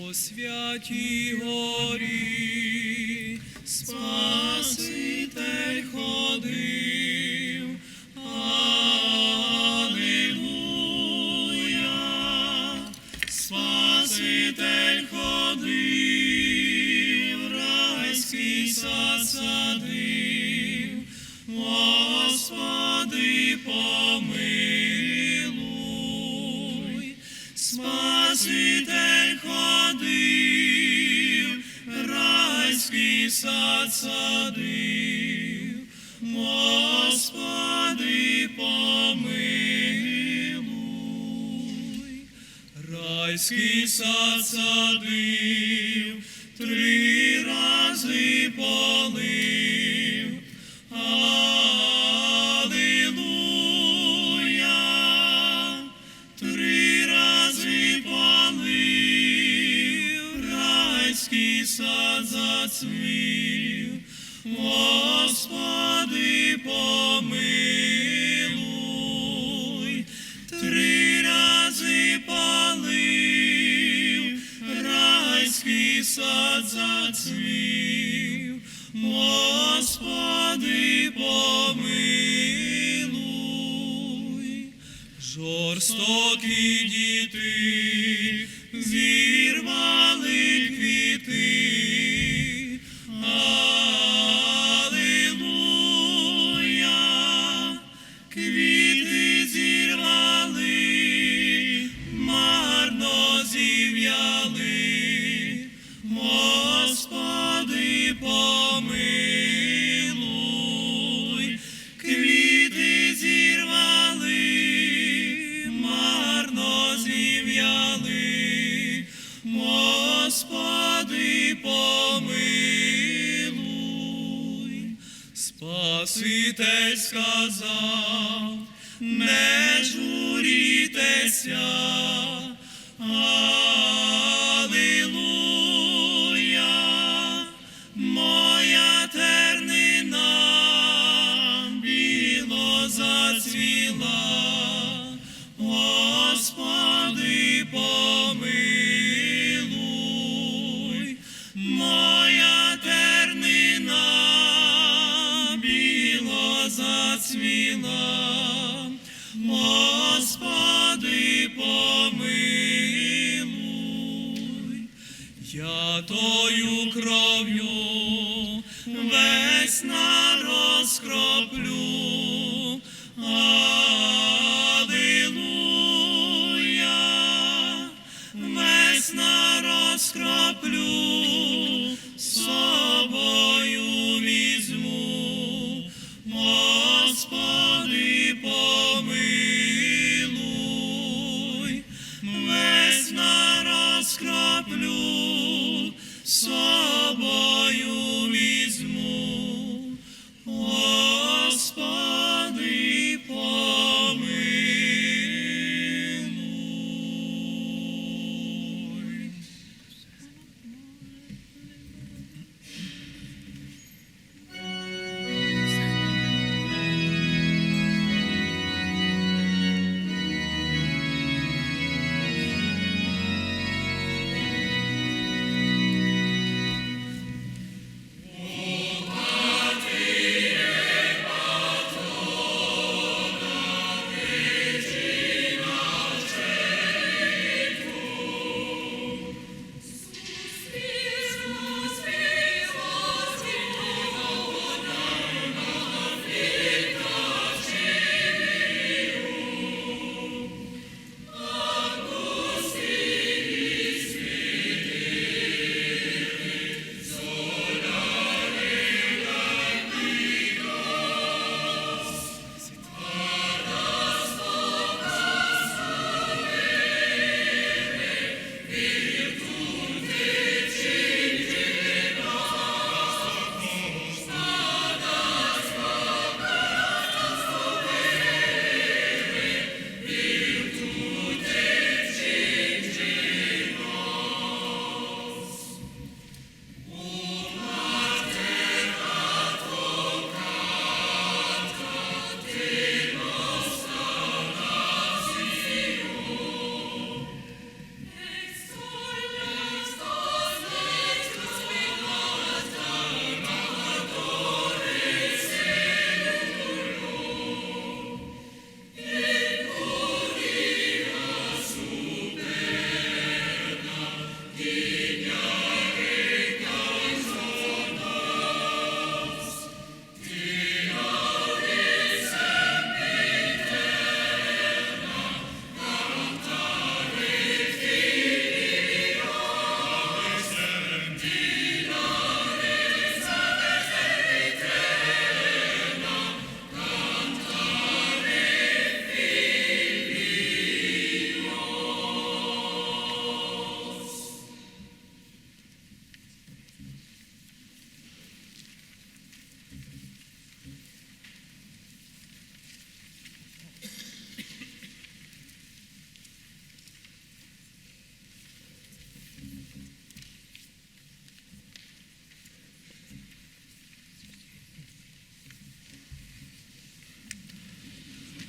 О святій горі Спаситель ходив, Алілуя, Спаситель ходив, райський сад садив, Господи, помилуй, Спаситель ходив, райський. Райський сад садив, Господи, помилуй. Райський сад садив, три рази полив. Алілуя, три рази полив, райський сад зацвів. Господи, помилуй, три рази полив, райський сад зацвів. Господи, помилуй. Жорстокі діти зірвали квіти. Алілуя, квіти зірвали, марно зів'яли. Господи, помилуй, квіти зірвали, марно зів'яли. Господи, помилуй. Спаситель сказав, не журітеся, Алілуя, моя тернина біло зацвіла, Господи, помилуй, моя тернина біло зацвіла, Господи,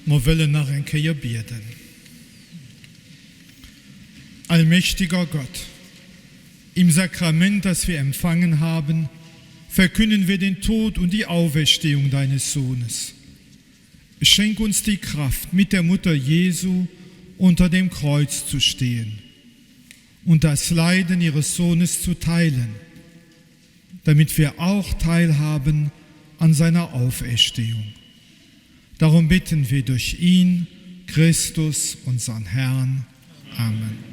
Mer wëllen nach eng Kéier bieden. Allmächtiger Gott, im Sakrament, das wir empfangen haben, verkünden wir den Tod und die Auferstehung deines Sohnes. Schenk uns die Kraft, mit der Mutter Jesu unter dem Kreuz zu stehen und das Leiden ihres Sohnes zu teilen, damit wir auch teilhaben an seiner Auferstehung. Darum bitten wir durch ihn, Christus, unseren Herrn. Amen.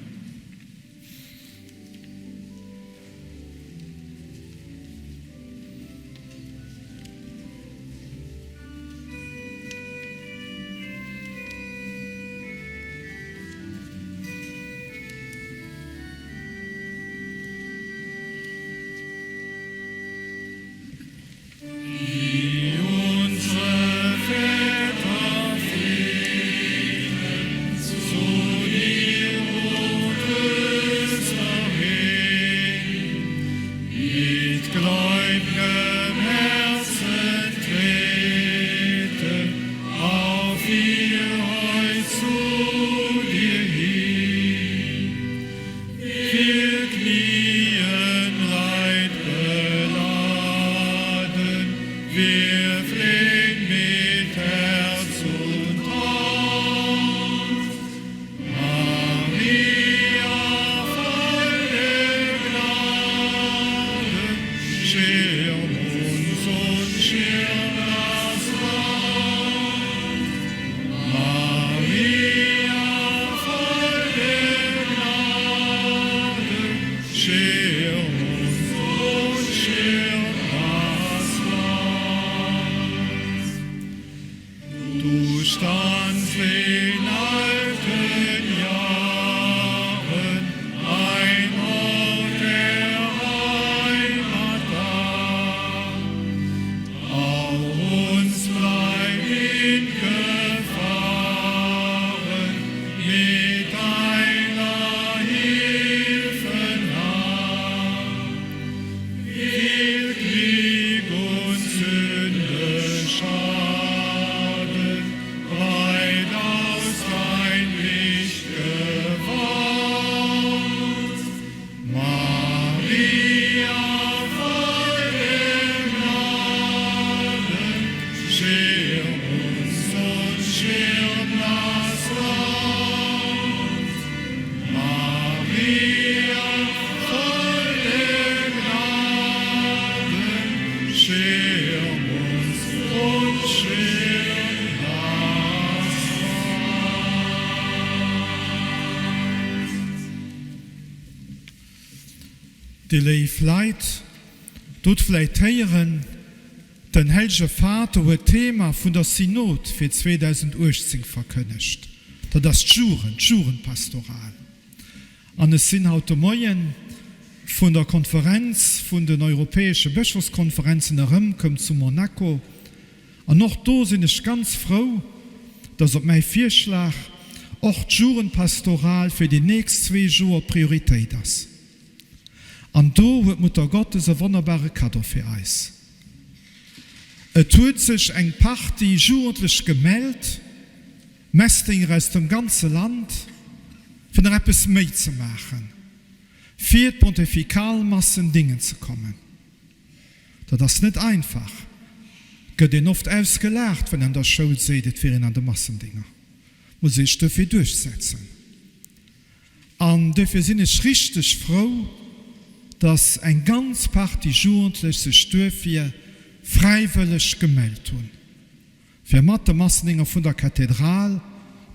Dir léif Leit, dot vläit héieren, den Hellege Vater huet d'Thema vun der Synod fir 2018 verkënnegt, dat ass d'Jugend, d'Jugendpastoral. An ech sinn haut de Moien vun der Konferenz vun den europäesche Bëschofskonferenzen erëmkomm zu Monaco. An och do sinn ech ganz frou, dass op mäi Virschlag och d'Jugendpastoral fir déi nächst zwee Joer Prioritéit ass. An do huet d'Mutter Gottes e wonnerbare Kaddo fir eis. Et huet sech eng Partie Jugendlech gemellt, Messdénger aus dem ganze Land, fir nach eppes méi ze maachen, fir d'Pontifikalmassen dingen ze kommen. Dat ass net einfach, gëtt een oft ausgelaacht, wann een an der Schoul seet, et wier een an de Massendinger. Muss ee sech dofir duerchsetzen. An duerfir sinn ech richteg frou, dass eng ganz Partie Jugendlech sech duerfir fräiwëlleg gemellt hunn, fir mat de Massendinger vun der Kathedral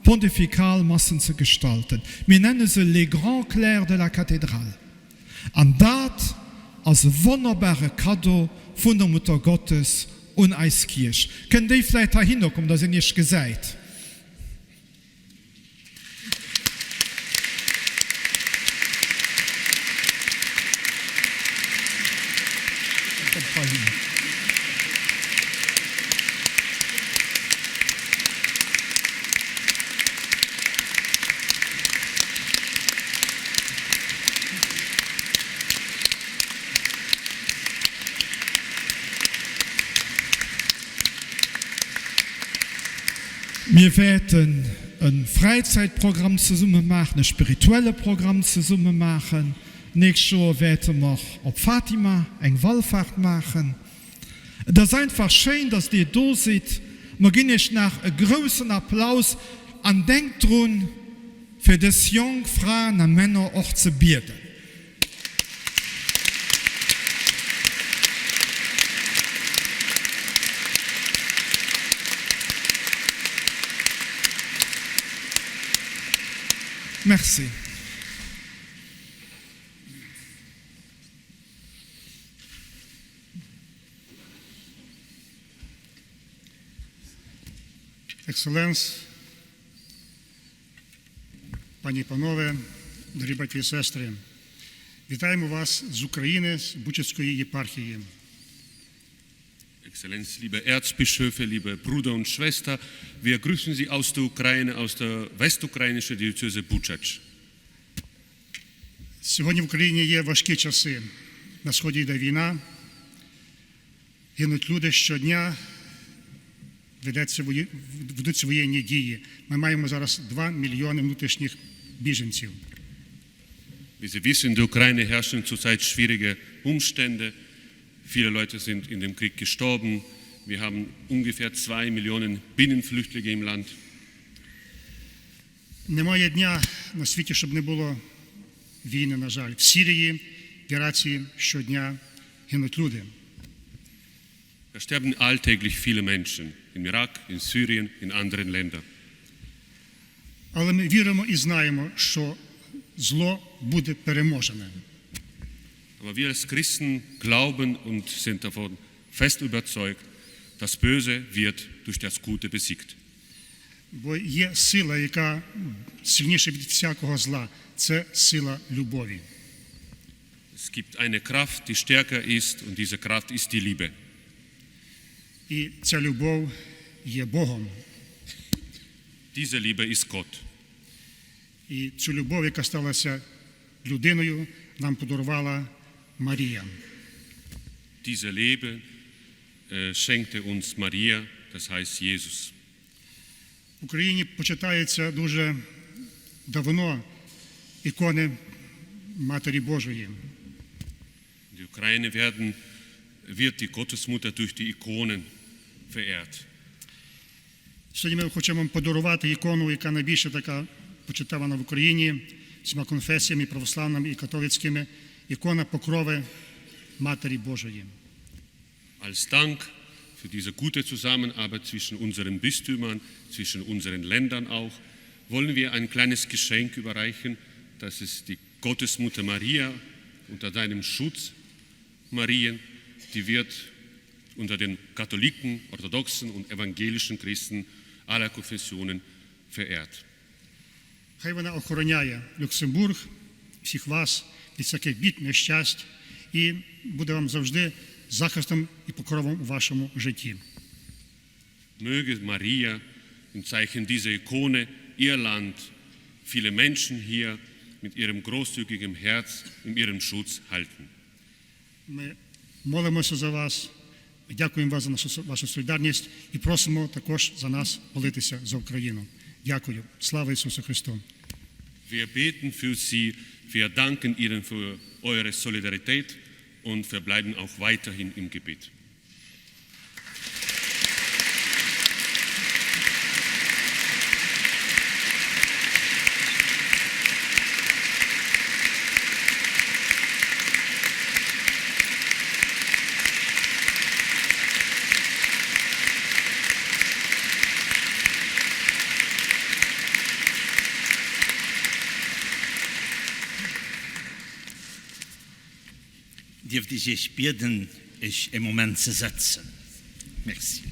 d'Pontifikalmassen ze gestalten. Mir nenne se les grands clercs de la cathédrale. An dat ass e wonnerbare Kaddo vun der Muttergottes un eis Kierch. Kënnt déi vläit heihinner kommen, dass een iech gesäit? Mir wäerten e Fräizäitprogramm zesumme maachen, e spirituelle Programm zesumme maachen. D'nächst Joer wäerte mer op Fatima eng Wallfahrt maachen. Et ass einfach schéin, dass Dir do sidd. Mer ginn Iech nach e groussen Applaus an denkt drun, fir dës jonk Fraen a Männer och ze bieden. Merci. Exzellenz, пані і панове, дорогі браті і сестри, вітаємо вас з України, з Бучацької єпархії. Exzellenz, liebe Erzbischöfe, liebe Bruder und Schwester, wir grüßen Sie aus der Ukraine, aus der westukrainischen Diözese Buczac. Сьогодні в Україні є важкі часи. На сході йде війна, гинуть люди щодня, ведеться, ведуться воєнні дії. Ми маємо зараз 2 мільйони внутрішніх біженців. Wie Sie wissen, in der Ukraine herrschen zurzeit schwierige Umstände. Viele Leute sind in dem Krieg gestorben. Wir haben ungefähr zwei Millionen Binnenflüchtlinge im Land. Немає дня на світі, щоб не було війни, на жаль. В Сирії, в Іраці щодня гинуть люди. Da sterben alltäglich viele Menschen im Irak, in Syrien, in anderen Ländern. Але ми віримо і знаємо, що зло буде переможене. Aber wir als Christen glauben und sind davon fest überzeugt, das Böse wird durch das Gute besiegt. Бо є сила, яка сильніша від всякого зла. Це сила любові. Es gibt eine Kraft, die stärker ist und diese Kraft ist die Liebe. І ця любов є Богом. Diese Liebe ist Gott. І цю любов, яка сталася людиною, нам подарувала Марія. Diese Liebe äh, schenkte uns Maria, das heißt Jesus. В Україні почитається дуже давно ікони Матері Божої. In der Ukraine werden, wird die Gottesmutter durch die Ikonen verehrt. Сьогодні ми хочемо вам подарувати ікону, яка найбільше така почитавана в Україні всіма конфесіями, православними і католицькими, ікона Покрови Матері Божої. Als Dank für diese gute Zusammenarbeit zwischen unseren Bistümern, zwischen unseren Ländern auch, wollen wir ein kleines Geschenk überreichen, das ist die Gottesmutter Maria unter deinem Schutz, Marien, die wird unter den Katholiken, orthodoxen und evangelischen Christen aller Konfessionen verehrt. Хай вона охороняє Люксембург, всіх вас від всяких бід, нещасть і буде вам завжди захистом і покровом у вашому житті. Möge Maria im Zeichen dieser Ikone ihr Land, viele Menschen hier mit ihrem großzügigen Herz in ihrem Schutz halten. Ми молимося за вас, дякуємо вас за нашу вашу солідарність і просимо також за нас молитися за Україну. Дякую. Слава Ісусу Христу! Wir beten für Sie, wir danken Ihnen für eure Solidarität und wir bleiben auch weiterhin im Gebet. Dierft ech Iech bieden, Iech e Moment ze setzen? Merci.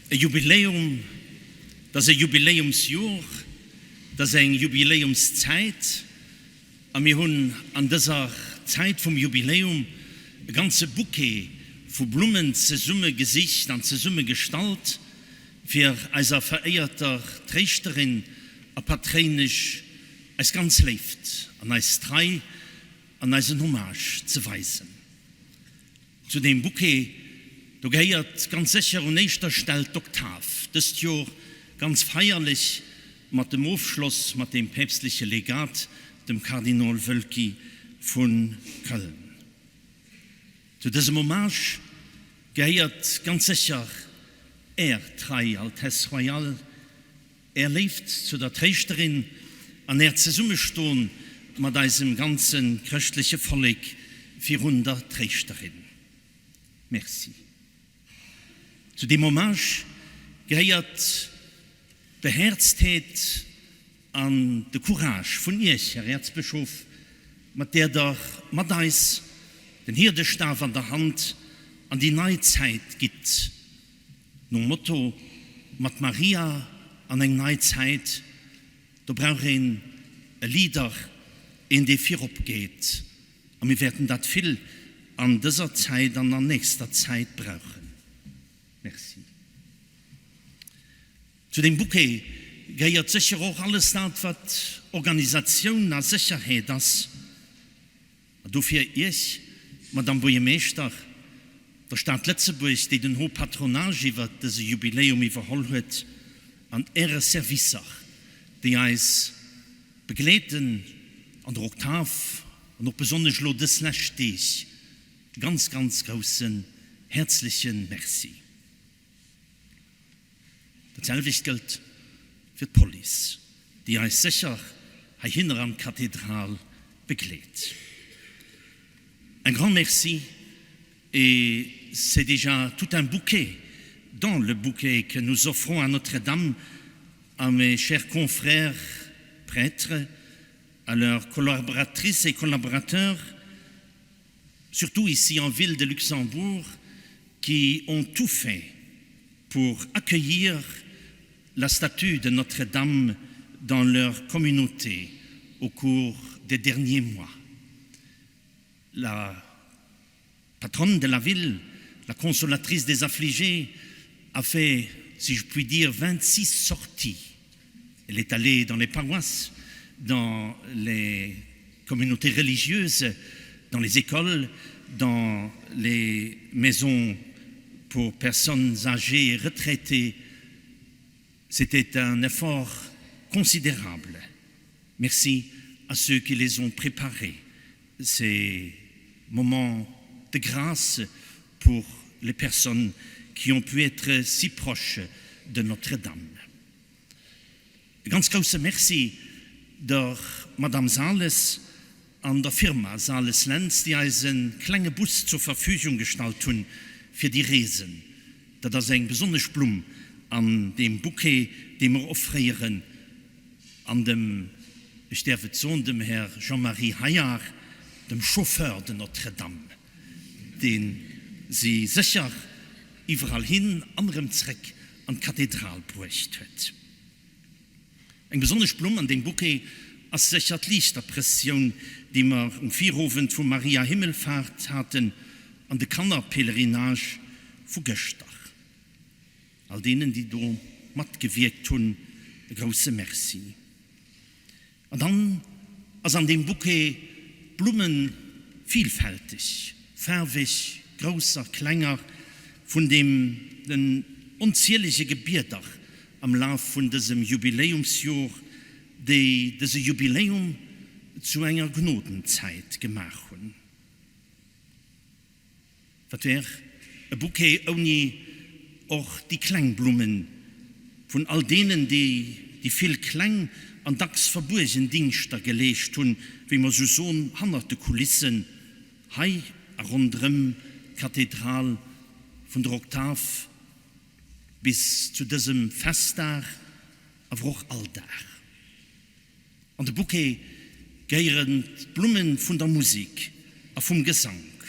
E Jubiläum, dat ass e Jubiläumsjor, dat ass eng Jubiläumszäit. A mir hunn an dëser Zäit vum Jubiläum e ganze Bouquet vu Blummen zesumme gesicht an zesumme gestallt, fir eiser veréierter Tréischterin a Patréinesch eis ganz Léift an eis Trei. an eisen Hommage ze weisen. Zu deem Bouquet, do gehéiert ganz sécher un éischter Stell d'Oktav, dëst Jor ganz feierlech mat dem Ofschloss mat dem päpstleche Legat, dem Kardinol Woelki vu Köln. Zu dësem Hommage gehéiert ganz sécher Är Trei, Altesse Royale, Är Léift zu der Tréischterin an Äert Zesummeston mat eisem ganze chrëschtleche Vollek virun der Tréischterin. Merci. Zu deem Hommage gehéiert d'Behäerztheet an de Courage vun Iech, Här Äerzbëschof, mat där Der mat eis, den Hierdestaf an der Hand, an déi nei Zäit gitt. Nom Motto Mat Maria an eng nei Zäit, do brauch een e Leader, een dee virop geet. A mir wäerten dat vill an dëser Zäit an an nächster Zäit brauchen. Merci. Zu deem Bouquet gehéiert sécher och alles dat, wat Organisatioun a Sécherheet ass. An dofir Iech, Madamm Buergermeeschter, der Stad Lëtzebuerg, déi den Haut Patronage iwwert dëse Jubiläum iwwerholl huet, an Äre Servicer, déi eis begleeten an der Oktav an och besonnesch elo dës lescht Deeg, e ganz, ganz groussen häerzleche Merci. Dat selwecht gëllt fir d'Police, déi eis sécher heihinner an d'Kathedral begleet. Un grand merci et c'est déjà tout un bouquet dans le bouquet que nous offrons à Notre-Dame, à mes chers confrères prêtres, à leurs collaboratrices et collaborateurs, surtout ici en ville de Luxembourg, qui ont tout fait pour accueillir la statue de Notre-Dame dans leur communauté au cours des derniers mois. La patronne de la ville, la consolatrice des affligés, a fait, si je puis dire, 26 sorties. Elle est allée dans les paroisses, dans les communautés religieuses, dans les écoles, dans les maisons pour personnes âgées et retraitées. C'était un effort considérable. Merci à ceux qui les ont préparés, ces moments de grâce pour les personnes qui ont pu être si proches de Notre-Dame. E ganz grousse Merci der Madame Sales an der Firma Sales-Lentz, déi eis e klenge Bus zur Verfügung gestallt hunn fir déi Reesen. Dat ass eng besonnesch Blumm an deem Bouquet, dee mer offréieren an dem, ech däerf et soen, dem Här Jean-Marie Heyard, dem Chauffeur de Notre-Dame, dee si sécher iwwerall hin an erëm zréck an d'Kathedral bruecht huet. Eng besonnesch Blumm an deem Bouquet ass sécher d'Liichterprëssioun, déi mer um Virowend vu Maria Himmelfahrt haten an de Kannerpèlerinage vu gëschter. All deenen, déi do matgewierkt hunn, e grousse Merci. An dann ass an deem Bouquet d'Blummen vielfälteg, faarweg, grousser, klenger, vun deem den onzielege Gebieder am Laf vun dësem Jubiläumsjor, déi dëse Jubiläum zu enger Gnodenzäit gemaach hunn. Wat wär e Bouquet ouni och déi kleng Blummen vun all deenen, déi déi vill kleng an dacks verbuergen Dingschter geleescht hunn, wéi mer sou son, hannert de Kulissen, hei a ronderëm d'Kathedral vun der Oktav bis zu dësem Festdag, awer och all Dag. An de Bouquet gehéieren d'Blummen vun der Musik a vum Gesank.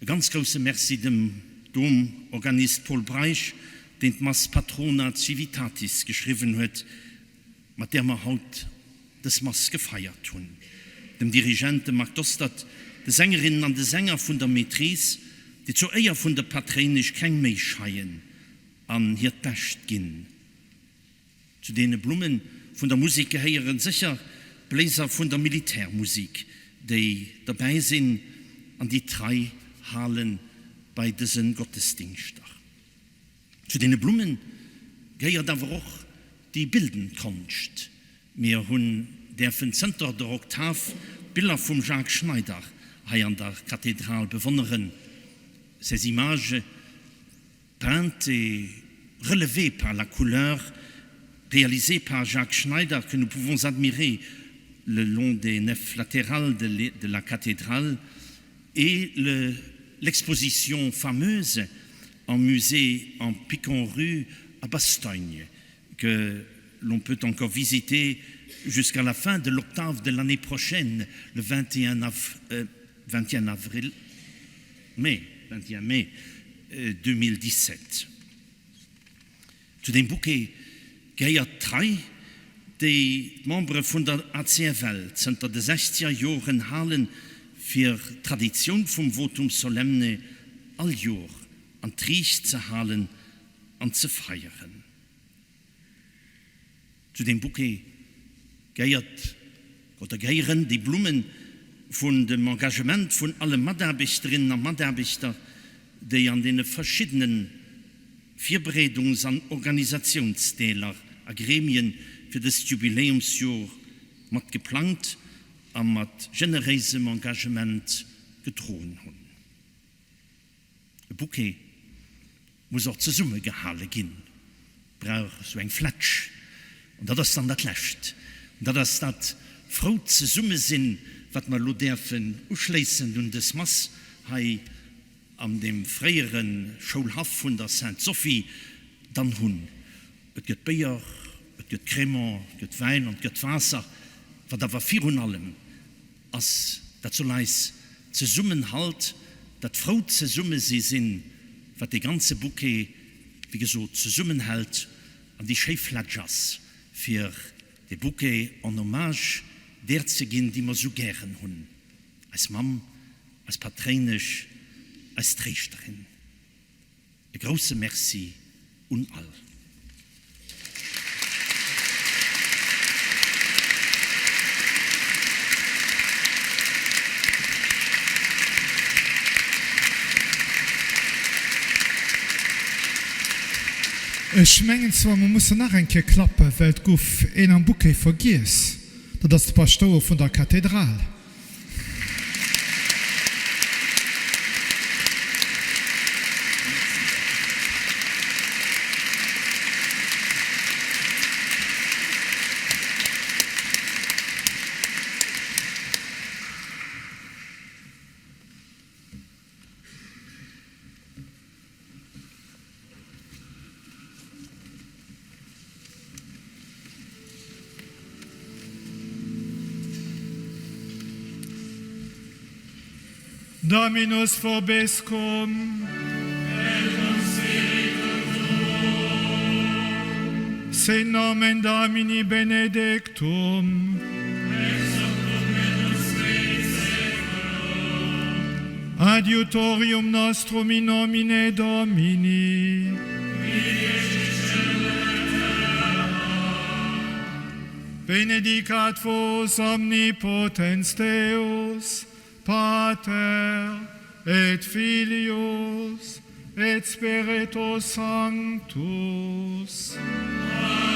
E ganz grousse Merci dem Domorganist Paul Breisch, deen d'Mass Patrona Civitatis geschriwwen huet, mat där mer haut dës Mass gefeiert hunn, dem Dirigent, dem Marc Dostert, de Sängerinnen an de Sänger vun der Maîtrise, déi zur Éier vun der Patréinesch keng Méi scheien an hiert Bescht ginn. Zu deene Blumme vun der Musek gehéiere sécher d'Bléiser vun der Militärmusek, déi derbäi sinn an déi d'Rei hale bei dëse Gottesdingschter. Zu deene Blumme gehéiert awer och déi bildend Konscht. Mir hunn däerfen zënter der Oktav d'Biller vum Jacques Schneider hei an der Kathedral bewonneren. Ces images peintes et relevées par la couleur réalisées par Jacques Schneider que nous pouvons admirer le long des nefs latérales de la cathédrale et l'exposition fameuse en musée en Piconrue à Bastogne que l'on peut encore visiter jusqu'à la fin de l'octave de l'année prochaine, le 21, av euh, 21 avril mai, 21 mai euh, 2017. Zu deem Bouquet gehéiert d'Trei, déi d'Membere vun der ACFL zënter de sechzeger Joren halen, fir d'Traditioun vum Votum solemne all Jor an d'Riicht ze halen an ze feieren. Zu deem Bouquet gehéiert oder gehéieren déi Blumme vun dem Engagement vun alle Mataarbechterinnen a Mataarbechter, déi an deene verschiddene Virbereedungs an Organisatiounsdeeler a Gremien fir dëst Jubiläumsjor mat geplangt a mat generéisem Engagement gedroen hunn. E Bouquet muss och zesummegehale ginn, brauch esou eng Flätsch. An dat ass dann dat Lescht. An dat ass dat frout Zesummesinn, wat mer elo däerfen uschléissend un dës Mass hei an deem fréiere Schoulhaff vun der Sainte-Sophie dann hunn. Et gëtt Béier, et gëtt Crémant, et gëtt Wäin an et gëtt Waasser. Wat awer virun allem ass, dat soll eis Zesummenhalt, dat frout Zesummesi sinn, wat dee ganze Bouquet, wéi gesot, zesummenhält an déi schéi Flätsch ass, fir dee Bouquet en hommage där ze ginn, déi mer esou gären hunn, eis Mamm, eis Patréinesch, eis Tréischterin. E grousse Merci un all. Ech mengen zwar, mer mussen nach eng Kéier klappen, well et gouf een am Bouquet vergiess, dat ass de Paschtouer vun der Kathedral. Dominus vobiscum. Et cum spiritu tuo. Sit nomen Domini benedictum. Ex hoc nunc et usque in saeculum. Adiutorium nostrum in nomine Domini. Qui fecit caelum et terram. Benedicat vos omnipotens Deus, Pater et Filius et Spiritus Sanctus. Amen.